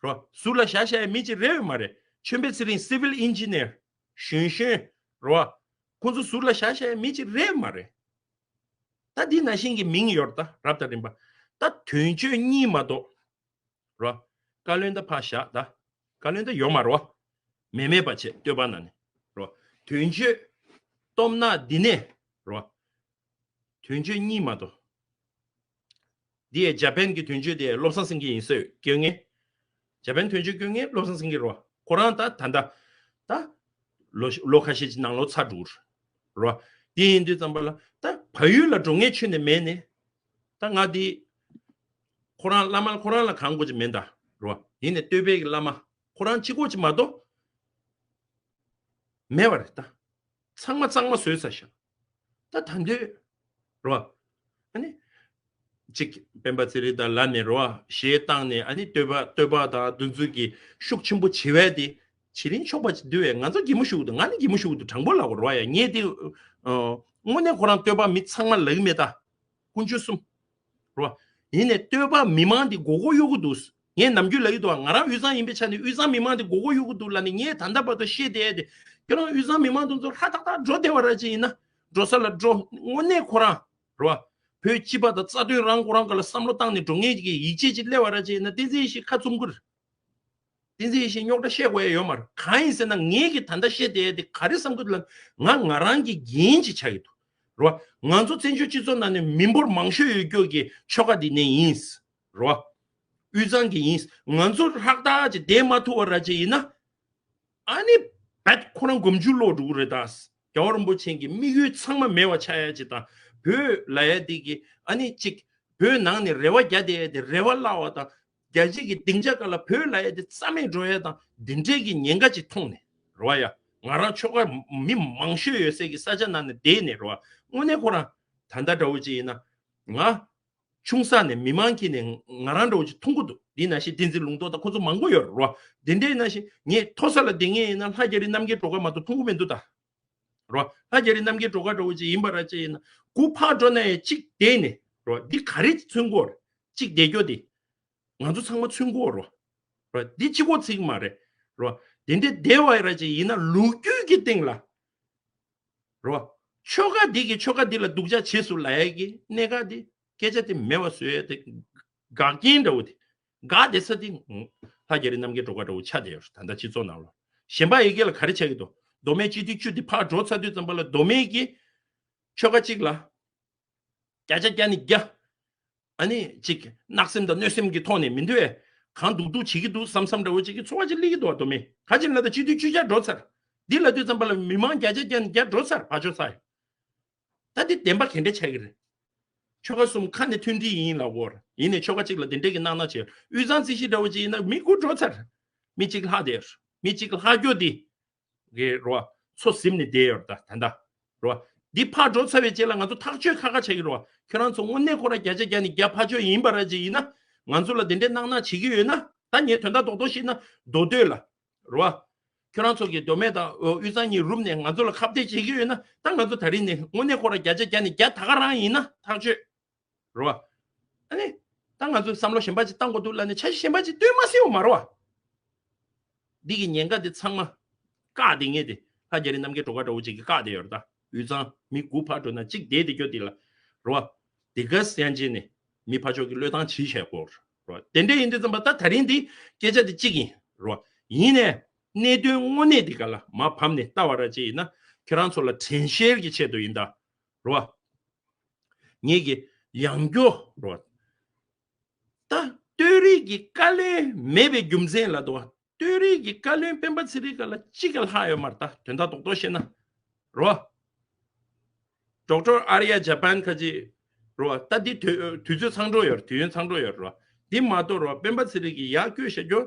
རོ། ཟུར་ལ་བཞག་བཞག་ཡས་མི་ཅིག་རེད་པས་མ་རེད། ཆོས་འཕེལ་ཚེ་རིང་civil engineer། གཞོན་གཞོན། རོ། ཁོང་ཚོ་ཟུར་ལ་བཞག་བཞག་ཡས་མི་ཅིག་རེད་པས་མ་རེད། ད་འདི་ནང་བཞིན་གྱི་མིང་ཡོད་རེད། ད་རབ་དང་རིམ་པ། ད་དོན་གཅོད་གཉིས་མ་གཏོགས། རོ། བཀའ་བློན་ད་ཕར་བཞག་ད། བཀའ་བློན་ད་ཡོད་མ་རེད་བ། མེད་མེད་པ་བྱས་བསྟོད་པ་ན་ནི། རོ། དོན་གཅོད། སྟོབས་ནག་འདི་ནས། རོ། དོན་གཅོད་གཉིས་མ་གཏོགས། འདི་ཡའི་ཇ་པན་གྱི་དོན་གཅོད་དེ་བློ་བཟང་སེང་གེ་ཡིན་ཟེར་སྐྱོན་ངེས། ཇ་པན་དོན་གཅོད་སྐྱོན་ངེས་བློ་བཟང་སེང་གེ་རོ། ཁོ་རང་ད་ད་ད་ད་ལོ་ལོ་ཁ་ཤས་ཀྱི་ནང་ལོགས་ཚར་འགྲོ་རོ། དེ་ཡིན་དུས་ཙམ་པ་ལ་ད་བལ་ཡུལ་ལ་འགྲོ་མཁན་ཁྱོན་ནས་མེད་ནས། ད་ང་འདི་ཁོ་རང་བླ་མ་ཁོ་རང་ལ་གང་དགོས་ཀྱི་མེད་ད་རོ། ཡིན་ནས་བསྟོད་པའི་གི་བླ་མ་ཁོ་རང་གཅིག་པོ་ཅིག་མ་གཏོགས་མེད་པ་རེད་ད། ཚང་མ་གཙང་མ་བཟོས་ཚར་ཤག་ད་ད་འདོད་རོ། ཨ་ནི། གཅིག་སྤེན་པ་ཚེ་རིང་དང་ལབ་ནས་རོ། གཞས་བཏང་ནས་ཨ་ནི་བསྟོད་པ་བསྟོད་པ་དང་འདུ་འཛོམས་ཀྱི་ཤུགས་ཆེན་པོ་བྱེད་པ་དེ་བྱེད་རིན་ཆོག་པ་ཅིག་འདུག་བས། ང་ཚོ་གད་མོ་ཤོར་གི་འདུག་ང་ནི་གད་མོ་ཤོར་གི་འདུག་དྲང་པོ་ལབ་དགོས་རོ་ཡ། ངས་དེ་ཨ། དངོས་གནས་ཁོ་རང་བསྟོད་པ་མི་ཚང་མ་ལབ་གི་མེད་ད། དཀོན་མཆོག་གསུམ། རོ། ཡིན་ནས་བསྟོད་པ་མི་མང་དེ་མགོ་སྐོར་གཡུག་གི་འདུག་ངས་ནམ་རྒྱུན་ལབ་ཀྱི་འདུག་ང་རང་དབུས་གཙང་ཡིན་པའི་ཆ་ནས་དབུས་གཙང་མི་མང་དེ་མགོ་སྐོར་གཡུག་གི་འདུག་ལབ་ནས། ངས་ད་ལྟ་བར་དུ་བཤད་བསྡད་དེ། ཁྱོད་རང་དབུས་གཙང་མི་མང་དེ་ཚོ་ཧྲ་ཏག་ཏག་འགྲོ་བསྡད་པ་ར་ཅིག་ཡིན་ན། འགྲོ་ས་ལ་འགྲོ། དངོས་གནས་ཁོ་རང་། རོ། བོད་སྤྱི་པ་དང་རྩ་དོན་རང་གོ་རང་ག་ལ་བསམ་བློ་བཏང་ནས་འགྲོ་མཁན་གྱི་ཡིད་ཆེས་ཅིག་སླེབས་པ་ར་ཅིག་ཡིན་ན། བསྟན་འཛིན་ཡེ་ཤེས་ཁ་བཙུམ་གི་རེད། བསྟན་འཛིན་ཡེ་ཤེས་རྙོག་དྲ་བཤད་དགོས་ཡ་ཡོད་མ་རེད། གང་ཡིན་ཟེར་ན། ངེད་ཀྱིས་ད་ལྟ་བཤད་བསྡད་དེ་ག་རེ་བསམ་གི་འདུག་ལབ་ན། ང་ང་རང་གི་འགན་ཅིག་ཆགས་ཀྱི་འདུག་རེད་བ། ང་ཚོ་བཙན་བྱོལ་སྤྱི་ཚོགས་ནང་ནས་མི་འབོར་མང་ཤོས་ཡོད་རྒྱུ་གི་ཆོལ་ཁ་འདི་ནས་ཡིན། རེད་བ། དབུས་གཙང་གི་ཡིན། ང་ཚོ་ཧྲག་ཐག་ཅིག་བསྡད་མ་ཐུབ་པ་ར་ཅིག་ཡིན་ན། ཨ་ནི་བད་ཁོ་རང་སྒོམ་རྒྱུ་ལོག་འགྲོ་གི་རེད་ད། རྒྱལ་བ་རིན་པོ་ཆེ་གི་དམིགས་ཡུལ་ཚང་མ་མེད་པ་ཆགས་ཡ་ཅིག་དང་། བོད་ལབ་ཡ་འདི་གི་ཨ་ནི་ཅིག་བོད་ནང་ནས་རེ་བ་རྒྱག་བསྡད་ཡ་དེ་རེ་བ་བརླག་པ་དང་། རྒྱལ་སྤྱི་གི་སྡིངས་ཆ་སྒང་ལ་བོད་ལབ་ཡ་དེ་རྩ་མེད་འགྲོ་ཡ་དང་། འདི་འདྲའི་གི་ཉེན་ཁ་ཅིག་མཐོང་ནས་རེད་བ། ཡ་ང་རང་ཆོལ་ཁ་མི་མང་ཤོས་ཡོད་སའི་གི་ས་ཆ་ནང་ནས་བསྡད་ནས་རེད་བ། དངོས་གནས་ཁོ་རང་ད་ལྟ་འདྲ་བོ་ཅིག་ཡིན་ན། ང་ཆུང་ས་ནས་མི་མང་གིས་ནས་ང་རང་འདྲ་བོ་ཅིག་མཐོང་གི་འདུག་འདི་ནང་བཞིན་བསྟན་འཛིན་ལུང་རྟོགས་དང་ཁོ་ཚོ་མང་པོ་ཡོད་རེད་བ། འདི་འདྲའི་ནང་བཞིན་ངས་མཐོ་ས་ལ་བསྡད་མཁན་ཡིན་ན། ལྷ་རྒྱ་རི་རྣམ་རྒྱལ་སྒྲོལ་དཀར་མ་གཏོགས་མཐོང་གི་མི་འདུག་ད། རོ། ལྷ་རྒྱ་རི་རྣམ་རྒྱལ་སྒྲོལ་དཀར་འདྲ་བོ་ཅིག་ཡིན་པ་ར་ཅིག་ཡིན་ན། སྒུག་ཕར་འགྲོ་ན་ཡང་གཅིག་བསྡད་ནས་རོ། འདི་ག་རེ་མཚོན་གོ་ར། གཅིག་བསྡད་རྒྱུ་དེ་ང་ཚོ་ཚང་མ་མཚོན་གོ་རོ། རོ། འདི་གཅིག་པོ་ཚིག་མ་རེད་རོ། དེ་འདྲའི་བསྡད་པ་ར་ཅིག་ཡིན་ན། ལོ་རྒྱུས་ཀྱི་སྟེང་ལ་རོ། ཆོལ་ཁ་འདི་གིས་ཆོལ་ཁ་འདི་ལ་སྡུག་ཅག་བྱེད་སུ་ལ་ཡ་གི་གནད་འགག་འདི། སྐད་ཆ་དེ་མེད་པ་བཟོ་ཡ་དེ། འགག་རྐྱེན་འདྲ་བོ་དེ། འགག་བསྡད་ས་དེ། ལྷ་རྒྱ་རི་རྣམ་རྒྱལ་སྒྲོལ་དཀར་འདྲ་བོ་ཆགས་བསྡད་ཡོད་རེད། ད་ལྟ་སྤྱི་ཚོགས་ནང་ལ། གཞན་པ་ཡི་གེ་ལ་ག་རེ་ཆགས་ཀྱི་འདུག་མདོ་སྨད་སྤྱི་འཐུས་བཅུ་དེ་ཕར་འགྲོ་ཚར་དུས་ཙམ་པ་ལ། མདོ་སྨད་ཀྱི་ཆོལ་ཁ་གཅིག་ལ་བརྒྱ་ཆ་བརྒྱ་ནས་བརྒྱ། ཨ་ནི་གཅིག་བརྣག་སེམས་དང་གནོད་སེམས་ཀྱི་ཐོག་ནས་མི་འདུག་ཨེ། གང་སྡུག་སྡུག་བྱེད་ཀྱི་འདུག་བསམ་བསམ་འདྲ་བོ་གཅིག་གི་ཚོར་བ་ཅིག་སླེབས་ཀྱི་འདུག་བ། མདོ་སྨད་ག་ཅིག་ལ་ད་སྤྱི་འཐུས་བཅུ་གྱ་འགྲོ་ཚར། འདི་ལབ་དུས་ཙམ་པ་ལ་མི་མང་བརྒྱ་ཆ་བརྒྱ་ནས་བརྒྱ་འགྲོ་ཚར། ཕར་ཕྱོགས་ཚར་ཡོད། ད་འདི་བདེན་པ་ག་འདྲ་ཆགས་ཀྱི་རེད། ཆོལ་ཁ་གསུམ་ཁ་ནས་མཐུན་སྒྲིལ་ཡིན་ལབ་ཀྱི་ཡོད་རེད། ཡིན་ནའི་ཆོལ་ཁ་གཅིག་ལ་དེ་འདྲས་ཀྱི་སྣང་སྣང་བྱས། དབུས་གཙང་རྩིས་གཞི་འདྲ་བོ་ཅིག་ཡིན་ན་མི་དགུ་འགྲོ་ཚར། མི་གཅིག་ལྷག་བསྡད་ཡོད་རེད། མི་གཅིག་ལྷག་རྒྱུ་འདི་གི་རོ། ཚོ་ཟིན་ནས་བསྡད་ཡོད་རེད། ད་ད་ལྟ་རོ། འདི་ཕར་འགྲོ་ཚར་བའི་རྗེས་ལ་ང་ཚོ་ཐག་གཅོད་ཁག་ཁག་བྱེད་ཀྱི་རོ། ཁྱོད་རང་ཚོ་དངོས་གནས་ཁོ་ར་བརྒྱ་ཆ་བརྒྱ་ནས་བརྒྱ་ཕར་ཕྱོགས་ཡིན་པ་ར་ཅིག་ཡིན་ན། ང་ཚོ་ལ་དེ་འདྲས་སྣང་སྣང་བྱེད་ཀྱི་ཡོད་ན། ད་ངས་དོན་དག་རྡོག་རྡོག་བཤད་ན། མདོ་སྟོད་ལ་རོ། ཁྱོད་རང་ཚོ་གི་མདོ་སྨད་དང་དབུས་གཙང་གཉིས་རུབ་ནས་ང་ཚོ་ལ་ཁ་གཏད་བྱེད་ཀྱི་ཡོད་ན། ད་ང་ཚོ་ད་རིང་ནས་དངོས་གནས་ཁོ་ར་བརྒྱ་ཆ་བརྒྱ་ནས་བརྒྱ་ད་ག་རང་ཡིན་ན་ཐག་ཆོད་རོ། ཨ་ནི་ད་ང་ཚོས་བསམ་བློ་གཞན་པ་ཅིག་བཏང་དགོས་འདུག་ལབ་ནས་འཆར་གཞི་གཞན་པ་ཅིག་བཏོན་མ་སྲིད་པ་མ་རེད་བ། འདི་གི་ཉེན་ཁ་འདི་ཚང་མ་བཀག་བསྡད་མཁན་དེ་ལྷ་རྒྱ་རི་རྣམ་རྒྱལ་སྒྲོལ་དཀར་འདྲ་བོ་ཅིག་གིས་བཀག་བསྡད་ཡོད་རེད། ད་དབུས་གཙང་མི་དགུ་ཕར་འགྲོ་ན་གཅིག་བསྡད་བསྡད་རྒྱུ་འདི་ལ་རེད་བ། འདི་ག་སེ་ཡན་ཅིན་ནས་མི་ཕར་ཕྱོགས་ཀྱི་བློས་བཏང་བྱེད་བཞག་གོ་རེད་བ། དེ་འདྲ་ཡིན་དུས་ཙམ་པ་ད་ད་རིང་འདི་སྐད་ཆ་འདི་གཅིག་ཡིན་རེད་བ། ཡིན་ནའི་གནད་དོན་དངོས་གནས་འདི་ག་ལ་མར་བབས་ནས་ལྟ་བ་ར་ཅིག་ཡིན་ན། ཁྱེད་རང་ཚོ་ལ་དྲན་ཤེས་ཀྱི་ཆེད་དུ་ཡིན་ད་རེད་བ། ངེད་ཀྱི་ཡང་སྐྱོ་རོ། ད་སྟོད་རིགས་ཀྱི་བཀའ་བློན་མེད་པའི་རྒྱུ་མཚན་ལ་དོ། སྟོད་རིགས་ཀྱི་བཀའ་བློན་སྤེན་པ་ཚེ་རིང་སྒང་ལ་གཅིག་ཀྱང་ལྷག་ཡོད་མ་རེད། ད་དོན་དག་རྡོག་རྡོག་བཤད་ན་རོ། ཌོག་ཊར་ཨར་ཡ་ཇ་པན་ཁ་ཅིག་རོ། ད་འདི་དུས་དུས་ཚོད་ཚང་འགྲོ་ཡོད་རེད། དུས་ཡུན་ཚང་འགྲོ་ཡོད་རེད་རོ། འདི་མ་གཏོགས་རོ། སྤེན་པ་ཚེ་རིང་གི་ཡར་བསྐྱོད་བཞག་རྒྱུ་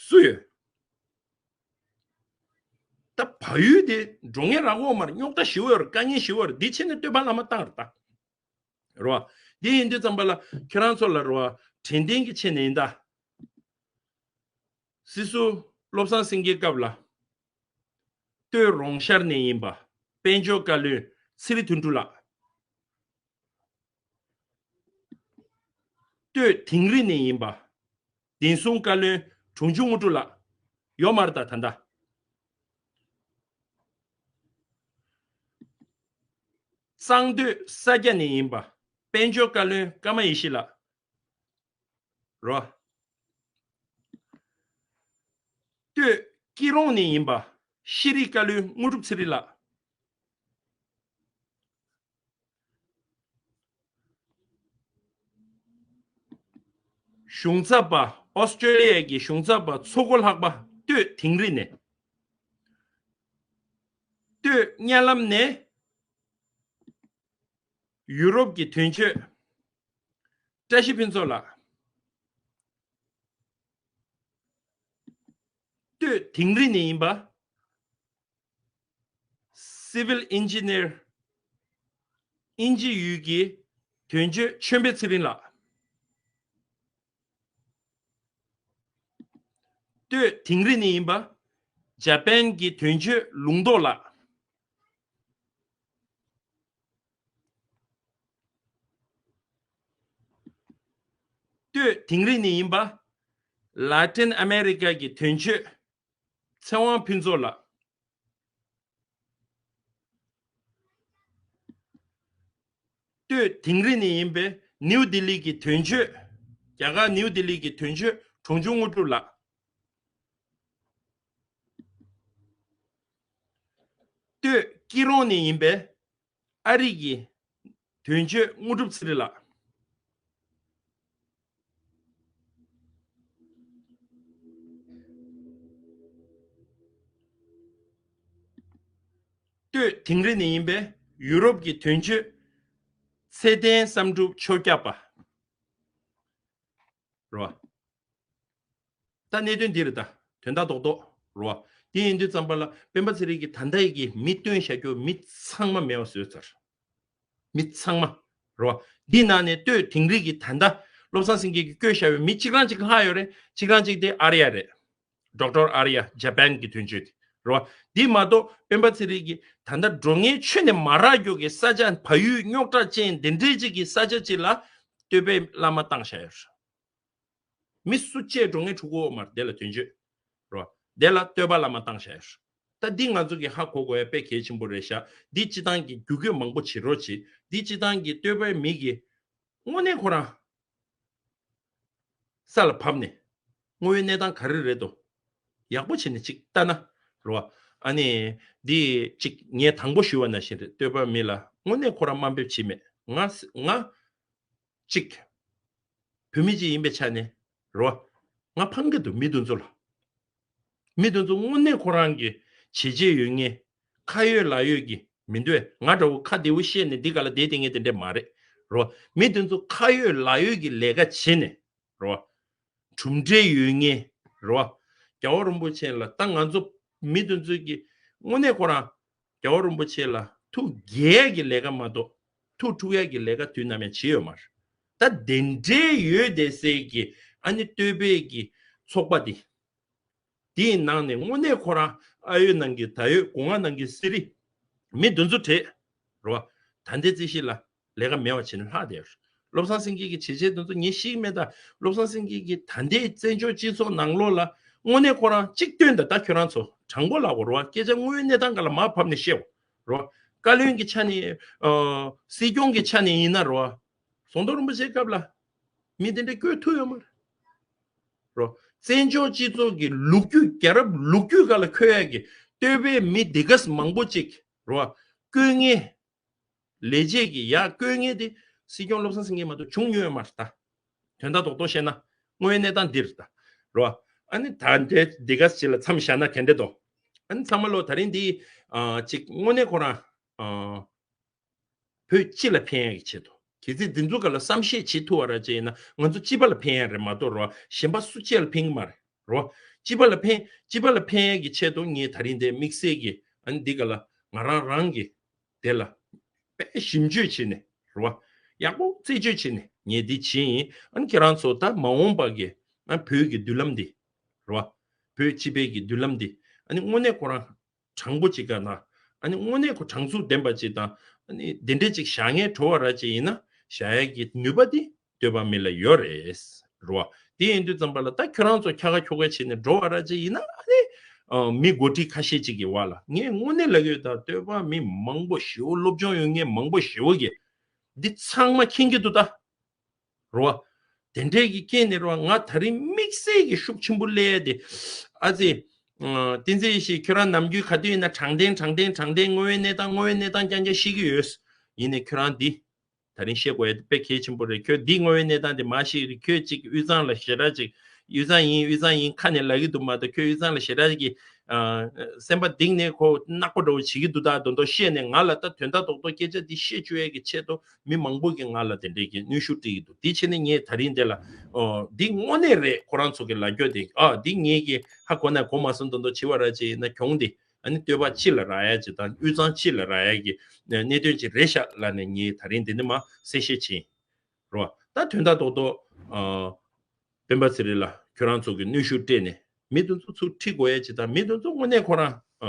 སུ་ཡོད། ད་བལ་ཡུལ་དེ་འགྲོ་མཁན་རག་གི་ཡོད་མ་རེད། རྙོག་དྲ་ཞེ་པོ་ཡོད་རེད། དཀའ་ངལ་ཞེ་པོ་ཡོད་རེད། འདི་ཆེད་ནས་བསྟོད་པ་བླ་མ་བཏང་རེད་ད། རེད་བ། འདི་ཡིན་དུས་ཙམ་པ་ལ་ཁྱེད་རང་ཚོ་ལ་རེད་བ། དྲན་རྟེན་གྱི་ཆེད་ནས་ཡིན་ད། སྲིད་ཟུར་བློ་བཟང་སེང་གེའི་སྐབས་ལ། སྟོད་རོང་ཤར་ནས་ཡིན་པ། དཔལ་འབྱོར་བཀའ་བློན་ཚེ་རིང་དོན་གྲུབ་ལགས། སྟོད་དིང་རི་ནས་ཡིན་པ། བདེ་སྲུང་བཀའ་བློན་དྲུང་ཆུ་དངོས་གྲུབ་ལགས། ཡོད་མ་རེད་ད་ད་ལྟ། གཙང་སྟོད་ས་སྐྱ་ནས་ཡིན་པ། དཔལ་འབྱོར་བཀའ་བློན་ཀརྨ་ཡེ་ཤེས་ལགས། རོ། སྟོད་སྐྱིད་རོང་ནས་ཡིན་པ། ཤེས་རིག་བཀའ་བློན་དངོས་གྲུབ་ཚེ་རིང་ལགས། གཞུང་ཚབ་པ། ཨོ་སི་ཀྲོ་ལི་ཡ་གི་གཞུང་ཚབ་པ་མཚོ་སྒོ་ལྷག་པ་སྟོད་དིང་རི་ནས། སྟོད་གཉའ་ལམ་ནས་ཡུ་རོབ་ཀྱི་དོན་གཅོད་བཀྲ་ཤིས་ཕུན་ཚོགས་ལགས། སྟོད་དིང་རི་ནས་ཡིན་པ། སི་ཝིལ་ཨིན་ཇི་ནིར། ཨིན་ཇི་ཡུལ་གྱི་དོན་གཅོད་ཆོས་འཕེལ་ཚེ་རིང་ལགས། སྟོད་དིང་རི་ནས་ཡིན་པ། ཇ་པན་གྱི་དོན་གཅོད་ལུང་རྟོགས་ལགས། སྟོད་དིང་རི་ནས་ཡིན་པ། ལ་ཏིན་ཨ་མེ་རི་ཀ་གི་དོན་གཅོད་ཚེ་དབང་ཕུན་ཚོགས་ལགས། སྟོད་དིང་རི་ནས་ཡིན་པའི་ནིའུ་ལྡི་ལི་གི་དོན་གཅོད། རྒྱ་གར་ནིའུ་ལྡི་ལི་གི་དོན་གཅོད་གྲོང་ཆུང་དངོས་གྲུབ་ལགས། སྟོད་སྐྱིད་རོང་ནས་ཡིན་པའི་ཨ་རི་གི་དོན་གཅོད་དངོས་གྲུབ་ཚེ་རིང་ལགས། སྟོད་དིང་རི་ནས་ཡིན་པའི་ཡུ་རོབ་ཀྱི་དོན་གཅོད་ཚེ་བརྟན་བསམ་གྲུབ་ཆོས་སྐྱབས་པ། རེད་བ། ད་གནད་དོན་འདི་རེད་ད། དོན་དག་རྡོག་རྡོག་རེད་བ། དེ་ཡིན་དུས་ཙམ་པ་ལ་སྤེན་པ་ཚེ་རིང་གིས་ད་ལྟ་ཡི་གི་མི་བཏོན་བཞག་རྒྱུ་མི་ཚང་མ་མེད་པ་བཟོས་ཚར། མི་ཚང་མ་རེད་བ། འདི་ནང་ནས་སྟོད་དིང་རི་གི་ད་ལྟ་བློ་བཟང་སེང་གེ་གིས་བསྐོས་བཞག་པའི་མི་གཅིག་རང་གཅིག་ལྷག་ཡོད་རེད། གཅིག་རང་གཅིག་དེ་ཨ་རི་ཡ་རེད། ཌོག་ཊར་ཨ་རི་ཡ་ཇ་པན་གྱི་དོན་གཅོད་དེ་རེད་བ། འདི་མ་གཏོགས་སྤེན་པ་ཚེ་རིང་གིས་ད་ལྟ་འགྲོ་ངན་ཆོས་ནས་མ་རག་རྒྱུ་གི་ས་ཆ་བལ་ཡུལ་རྙོག་དྲ་ཅན་དེ་འདྲའི་ཅིག་གི་ས་ཆ་ཅིག་ལ་སྟོད་པའི་བླ་མ་བཏང་བཞག་ཡོད་རེད། མི་སུ་གཅིག་འགྲོ་ངན་འཁྲུག་གོ་མ་རེད། དེ་ལ་དོན་གཅོད་རེད་བ། དེ་ལ་སྟོད་པ་བླ་མ་བཏང་བཞག་ཡོད་རེད། ད་འདི་ང་ཚོ་གིས་ཧ་གོ་དགོས་ཡ་དཔེ་གལ་ཆེན་པོ་རེད་ཤག་འདི་སྤྱི་བཏང་གི་བརྒྱུད་སྐུལ་མང་པོ་བྱེད་རོགས་གྱིས། འདི་སྤྱི་བཏང་གི་སྟོད་པའི་མི་གིས་དངོས་གནས་ཁོ་རང་ས་ལ་བབས་ནས་དངོས་ཡོད་གནས་སྟངས་ག་རེ་རེད་དོ། ཡག་པོ་བྱས་ནས་ཅིག་ལྟ་ན་རེད་བ། ཨ་ནི་འདི་ཅིག་ངས་དང་པོ་ཞུས་པ་ནང་བཞིན་རེད། སྟོད་པ་མི་ལ་དངོས་གནས་ཁོ་རང་དམའ་འབེབས་བྱེད་མེད། ང་ང་ཅིག་བོད་མི་ཅིག་ཡིན་པའི་ཆ་ནས་རེད་བ། ང་ཕངས་ཀྱི་འདུག་མི་དེ་ཚོ་ལ། མི་དེ་ཚོ་དངོས་གནས་ཁོ་རང་གི་བྱས་རྗེས་ཡོད་མཁན། ཁ་ཡོད་ལག་ཡོད་ཀྱི་མི་འདུག་ང་འདྲ་བོ་ཁ་བདེ་བོ་བཤད་ནས་འདི་ག་ལ་བསྡད་བསྡད་མཁན་དེ་འདྲ་མ་རེད་རོ། མི་དེ་ཚོ་ཁ་ཡོད་ལག་ཡོད་ཀྱི་ལས་ཀ་བྱེད་ནས་རོ། གྲུབ་འབྲས་ཡོད་མཁན་རོ། རྒྱལ་བ་རིན་པོ་ཆེ་ལ་ད་ང་ཚོ་མི་དེ་ཚོ་གི་དངོས་གནས་ཁོ་རང་རྒྱལ་བ་རིན་པོ་ཆེ་ལ་ཐུགས་དགྱེས་ཡས་ཀྱི་ལས་ཀ་མ་གཏོགས་ཐུགས་འཁྲུག་ཡས་ཀྱི་ལས་ཀ་དུས་ནམ་ཡང་བྱེད་ཡོད་མ་རེད། ད་དེ་འདྲའི་ཡོད་བསྡད་སའི་གི་ཨ་ནི་སྟོད་པའི་གི་ཚོགས་པ་དེ། དེའི་ནང་ནས་དངོས་གནས་ཁོ་རང་ཨ་ཡོད་ནང་གི་ད་ཡོད་སྒོ་ང་ནང་གི་སི་རི་མི་དེ་ཚོ་བྲེད་རོ། ད་ལྟའི་རྩིས་གཞི་ལ་ལས་ཀ་མེད་པ་བྱས་ནས་ལྷག་བསྡད་ཡོད། བློ་བཟང་སེང་གེ་གི་བྱས་རྗེས་དེ་ཚོ་ངས་ཤེས་ཀྱི་མེད་ད། བློ་བཟང་སེང་གེ་གི་ད་ལྟའི་བཙན་བྱོལ་སྤྱི་ཚོགས་ནང་ལོགས་ལ་དངོས་གནས་ཁོ་རང་གཅིག་སྟོན་ད། ད་ཁྱོད་རང་ཚོ་དྲང་པོ་ལབ་དགོས་རོ། སྐད་ཆ་དངོས་ཡོད་གནས་སྟངས་སྒང་ལ་མར་བབས་ནས་བཤད་དགོས་རོ། བཀའ་བློན་གྱི་ཆ་ནས་ཨ་སྲིད་སྐྱོང་གི་ཆ་ནས་ཡིན་ན་རོ། ཟམ་གདོང་རིན་པོ་ཆེའི་སྐབས་ལ་མི་དེ་འདྲ་བསྐོས་ཐུབ་ཡོད་མ་རེད་རོ། བཙན་བྱོལ་སྤྱི་ཚོགས་ཀྱི་ལོ་རྒྱུས་རྒྱལ་རབས་ལོ་རྒྱུས་སྒང་ལ་འཁོད་ཡག་གི་སྟོད་པའི་མི་འདི་ག་མང་པོ་ཅིག་རོ། བསྐོས་མཁན་ལས་བྱེད་ཀྱི་ཡར་བསྐོས་མཁན་དེ་སྲིད་སྐྱོང་བློ་བཟང་སེང་གེ་མ་གཏོགས་བྱུང་མྱོང་ཡོད་མ་རེད་ད། དོན་དག་རྡོག་རྡོག་བཤད་ན་དངོས་ཡོད་གནས་སྟངས་འདི་རེད་ད་རོ། ཨ་ནི་ད་འདྲའི་འདི་ག་ཅིག་ལ་མཚམས་བཞག་ན་ག་འདྲ་འདུག་ཨ་ནི་ཚང་མ་ལོ་ད་རིང་འདི་ཨ་ཅིག་དངོས་གནས་ཁོ་རང་ཨ་བོད་སྤྱི་ལ་ཕན་ཡག་གི་ཆེད་དུ། གལ་སྲིད་འདི་ཚོ་ག་ལ་བསམ་ཤེས་བྱེད་ཐུབ་པ་ར་ཅིག་ཡིན་ན་ང་ཚོ་སྤྱི་པ་ལ་ཕན་ཡག་རེད་མ་གཏོགས་རོ། གཞན་པ་སུ་གཅིག་ལ་ཕན་གི་མ་རེད་རོ། སྤྱི་པ་ལ་ཕན་སྤྱི་པ་ལ་ཕན་ཡག་གི་ཆེད་དུ་ངས་ད་རིང་འདི་དམིགས་བསལ་གྱི་ཨ་ནི་འདི་ག་ལ་ང་རང་རང་གི་དེ་ལ་དཔེ་ཞིབ་འཇུག་བྱས་ནས་རོ། ཡག་པོ་རྩད་གཅོད་བྱས་ནས་ངས་འདི་བྱས་ཡིན། ཨ་ནི་ཁྱེད་རང་ཚོ་ད་མ་འོངས་པ་གི་ཨ་བོད་ཀྱི་མདུན་ལམ་འདི་རོ། བོད་སྤྱི་པའི་གི་མདུན་ལམ་འདི་ཨ་ནི་དངོས་གནས་ཁོ་རང་དྲང་པོ་ཅིག་ག་ན། ཨ་ནི་དངོས་གནས་ཁོ་དྲང་ཚུགས་ལྡན་པ་ཅིག་དང་། ཨ་ནི་དེ་འདྲས་ཅིག་བཞག་མཁན་བྲོ་བ་ར་ཅིག་ཡིན་ན་བཞག་ཡག་གི་ནུས་པ་དེ་སྟོད་པ་མི་ལ་ཡོད་རེད་རོ། དེ་ཡིན་དུས་ཙམ་པ་ལ་ད་ཁྱོད་རང་ཚོ་ཁྱ་ཁ་ཁྱོ་ཁ་བྱས་ནས་འགྲོ་བ་ར་ཅིག་ཡིན་ན་ཨ་ནི་ཨ་མི་འགོ་ཁྲིད་ཁ་ཤས་ཅིག་གི་བར་ལ་ངས་དངོས་གནས་ལབ་ཡོད་ད། སྟོད་པ་མི་མང་པོ་ཞེ་པོ་སློབ་སྦྱོང་ཡོད་མཁན་མང་པོ་ཞེ་པོ་གི་འདི་ཚང་མ་མཁྱེན་གྱི་འདུག་ད། རོ། དེ་འདྲས་ཀྱི་རྐྱེན་ནས་རོ། ང་ད་རིང་དམིགས་བསལ་གྱི་ཤུགས་ཆེན་པོ་སླེབས་ཏེ། ཨ་ཙི། ཨ་བསྟན་འཛིན་ཡེ་ཤེས་ཁྱོད་རང་ནམ་རྒྱུན་ག་དུས་ཡིན་ན་དྲང་བདེན་དྲང་བདེན་དྲང་བདེན་དངོས་ཡོད་གནས་སྟངས་དངོས་ཡོད་གནས་སྟངས་རྐྱང་རྐྱང་བཤད་ཀྱི་ཡོད། ཡིན་ནའི་ཁྱོད་རང་འདི། ད་རིང་བཤད་དགོས་ཡ་དེ་དཔེ་གལ་ཆེན་པོ་རེད། ཁྱོད་འདི་དངོས་ཡོད་གནས་སྟངས་དེ་མ་ཤེས་རིགས་ཁྱོད་ཅིག་དབུས་གཙང་ལ་ཞེ་དྲག་ཅིག་དབུས་གཙང་ཡིན་དབུས་གཙང་ཡིན་ཁ་ནས་ལབ་ཀྱི་འདུག་མ་གཏོགས་ཁྱོད་དབུས་གཙང་ལ་ཞེ་དྲག་ཅིག་ཨ་སེམས་པ་གཏིང་ནས་ཁོ་ནག་པོ་འདྲ་བོ་བྱེད་ཀྱི་འདུག་ད་དོན་དུ་བཤད་ནས་ང་ལ་ད་དོན་དག་རྡོག་རྡོག་སྐད་ཆ་འདི་བཤད་བཅུག་ཡས་ཀྱི་ཆེད་དུ་མི་མང་པོ་གིས་ང་ལ་དེ་འདྲས་ཀྱི་གནོན་ཤུགས་སྤྲད་ཀྱི་འདུག་དེ་བྱས་ནས་ངས་ད་རིང་འདི་ལ་ཨོ་འདི་དངོས་གནས་རེད། ཁོ་རང་ཚོ་གི་ལབ་རྒྱུ་དེ་ཨ་འདི་ངས་ཀྱི་ཧ་གོ་ན་གོ་མ་སོང་དོན་དུ་བྱེད་པ་ར་ཅིག་ཡིན་ན་གྱོང་དེ་ཨ་ནི་སྟོད་པ་སྤྱི་ལ་རག་ཡ་ཅིག་དང་དབུས་གཙང་སྤྱི་ལ་རག་ཡ་གི་གནད་དོན་ཅིག་རེད་ཤག་ལབ་ནས་ངས་ད་རིང་འདི་ནས་མ་གསལ་བཤད་བྱེད་ཡིན། རོ། ད་དོན་དག་རྡོག་རྡོག་ཨ་སྤེན་པ་ཚེ་རིང་ལ་ཁྱོད་རང་ཚོ་གི་གནོན་ཤུགས་སྤྲད་ནས་མི་དེ་ཚོ་ཚུར་ཁྲིད་དགོས་ཡ་ཅིག་དང་མི་དེ་ཚོ་དངོས་གནས་ཁོ་རང་ཨ་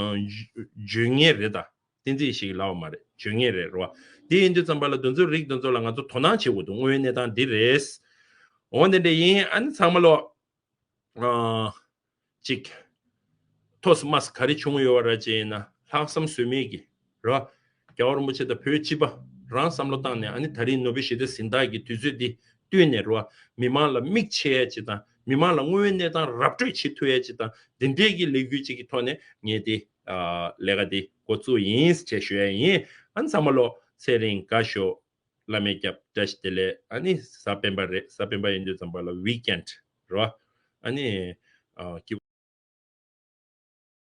འཇོན་ངེས་རེད་ད། བསྟན་འཛིན་ཞིག་ལབ་པ་མ་རེད། འཇོན་ངེས་རེད་རོ། དེ་ཡིན་དུས་ཙམ་པ་ལ་དེ་ཚོའི་རིགས་དེ་ཚོ་ལ་ང་ཚོ་དོ་སྣང་བྱེད་དགོས་འདུག་དངོས་ཡོད་གནས་སྟངས་འདི་རེད། འོ་དེ་འདྲ་ཡིན། ཨ་ནི་ཚང་མ་ལོ། ཨ་ཅིག་ཐོག་མ་ག་རེ་བྱུང་ཡོད་པ་ར་ཅིག་ཡིན་ན་ལྷག་བསམ་ཟོལ་མེད་ཀྱི་ར། རྒྱལ་བ་རིན་པོ་ཆེ་དང་བོད་སྤྱི་པ་ རང་བསམ་བློ་བཏང་ནས་ཨ་ནི་ད་རིང་ནོ་བེལ་ཞི་བདེ་གཟེངས་རྟགས་ཀྱི་དུས་ཚོད་འདི་བཏུས་ནས་རོ། མི་མང་ལ་མིག་ཕྱེ་ཡ་ཅིག་དང་མི་མང་ལ་དངོས་ཡོད་གནས་སྟངས་ར་སྤྲོད་བྱེད་ཐུབ་ཡ་ཅིག་དང་འདི་འདྲའི་གི་ལས་འགུལ་ཅིག་གི་ཐོག་ནས་ངས་འདི་ལས་ཀ་འདི་འགོ་བཙུགས་ཡིན་ཞེས་ཞུ་ཡ་ཡིན། ཨ་ནི་ཚང་མ་ལོ་ཚེ་རིང་དགའ་ཤོག་བླ་མའི་སྐྱབས། བཀྲ་ཤིས་བདེ་ལེགས། ཨ་ནི་གཟའ་སྤེན་པ་རེད། གཟའ་སྤེན་པ་ཡིན་དུས་ཙམ་པ་ལ་ཝིག་ཨེན་ཌི་རོ། ཨ་ནི་ཨ་སྐྱིད་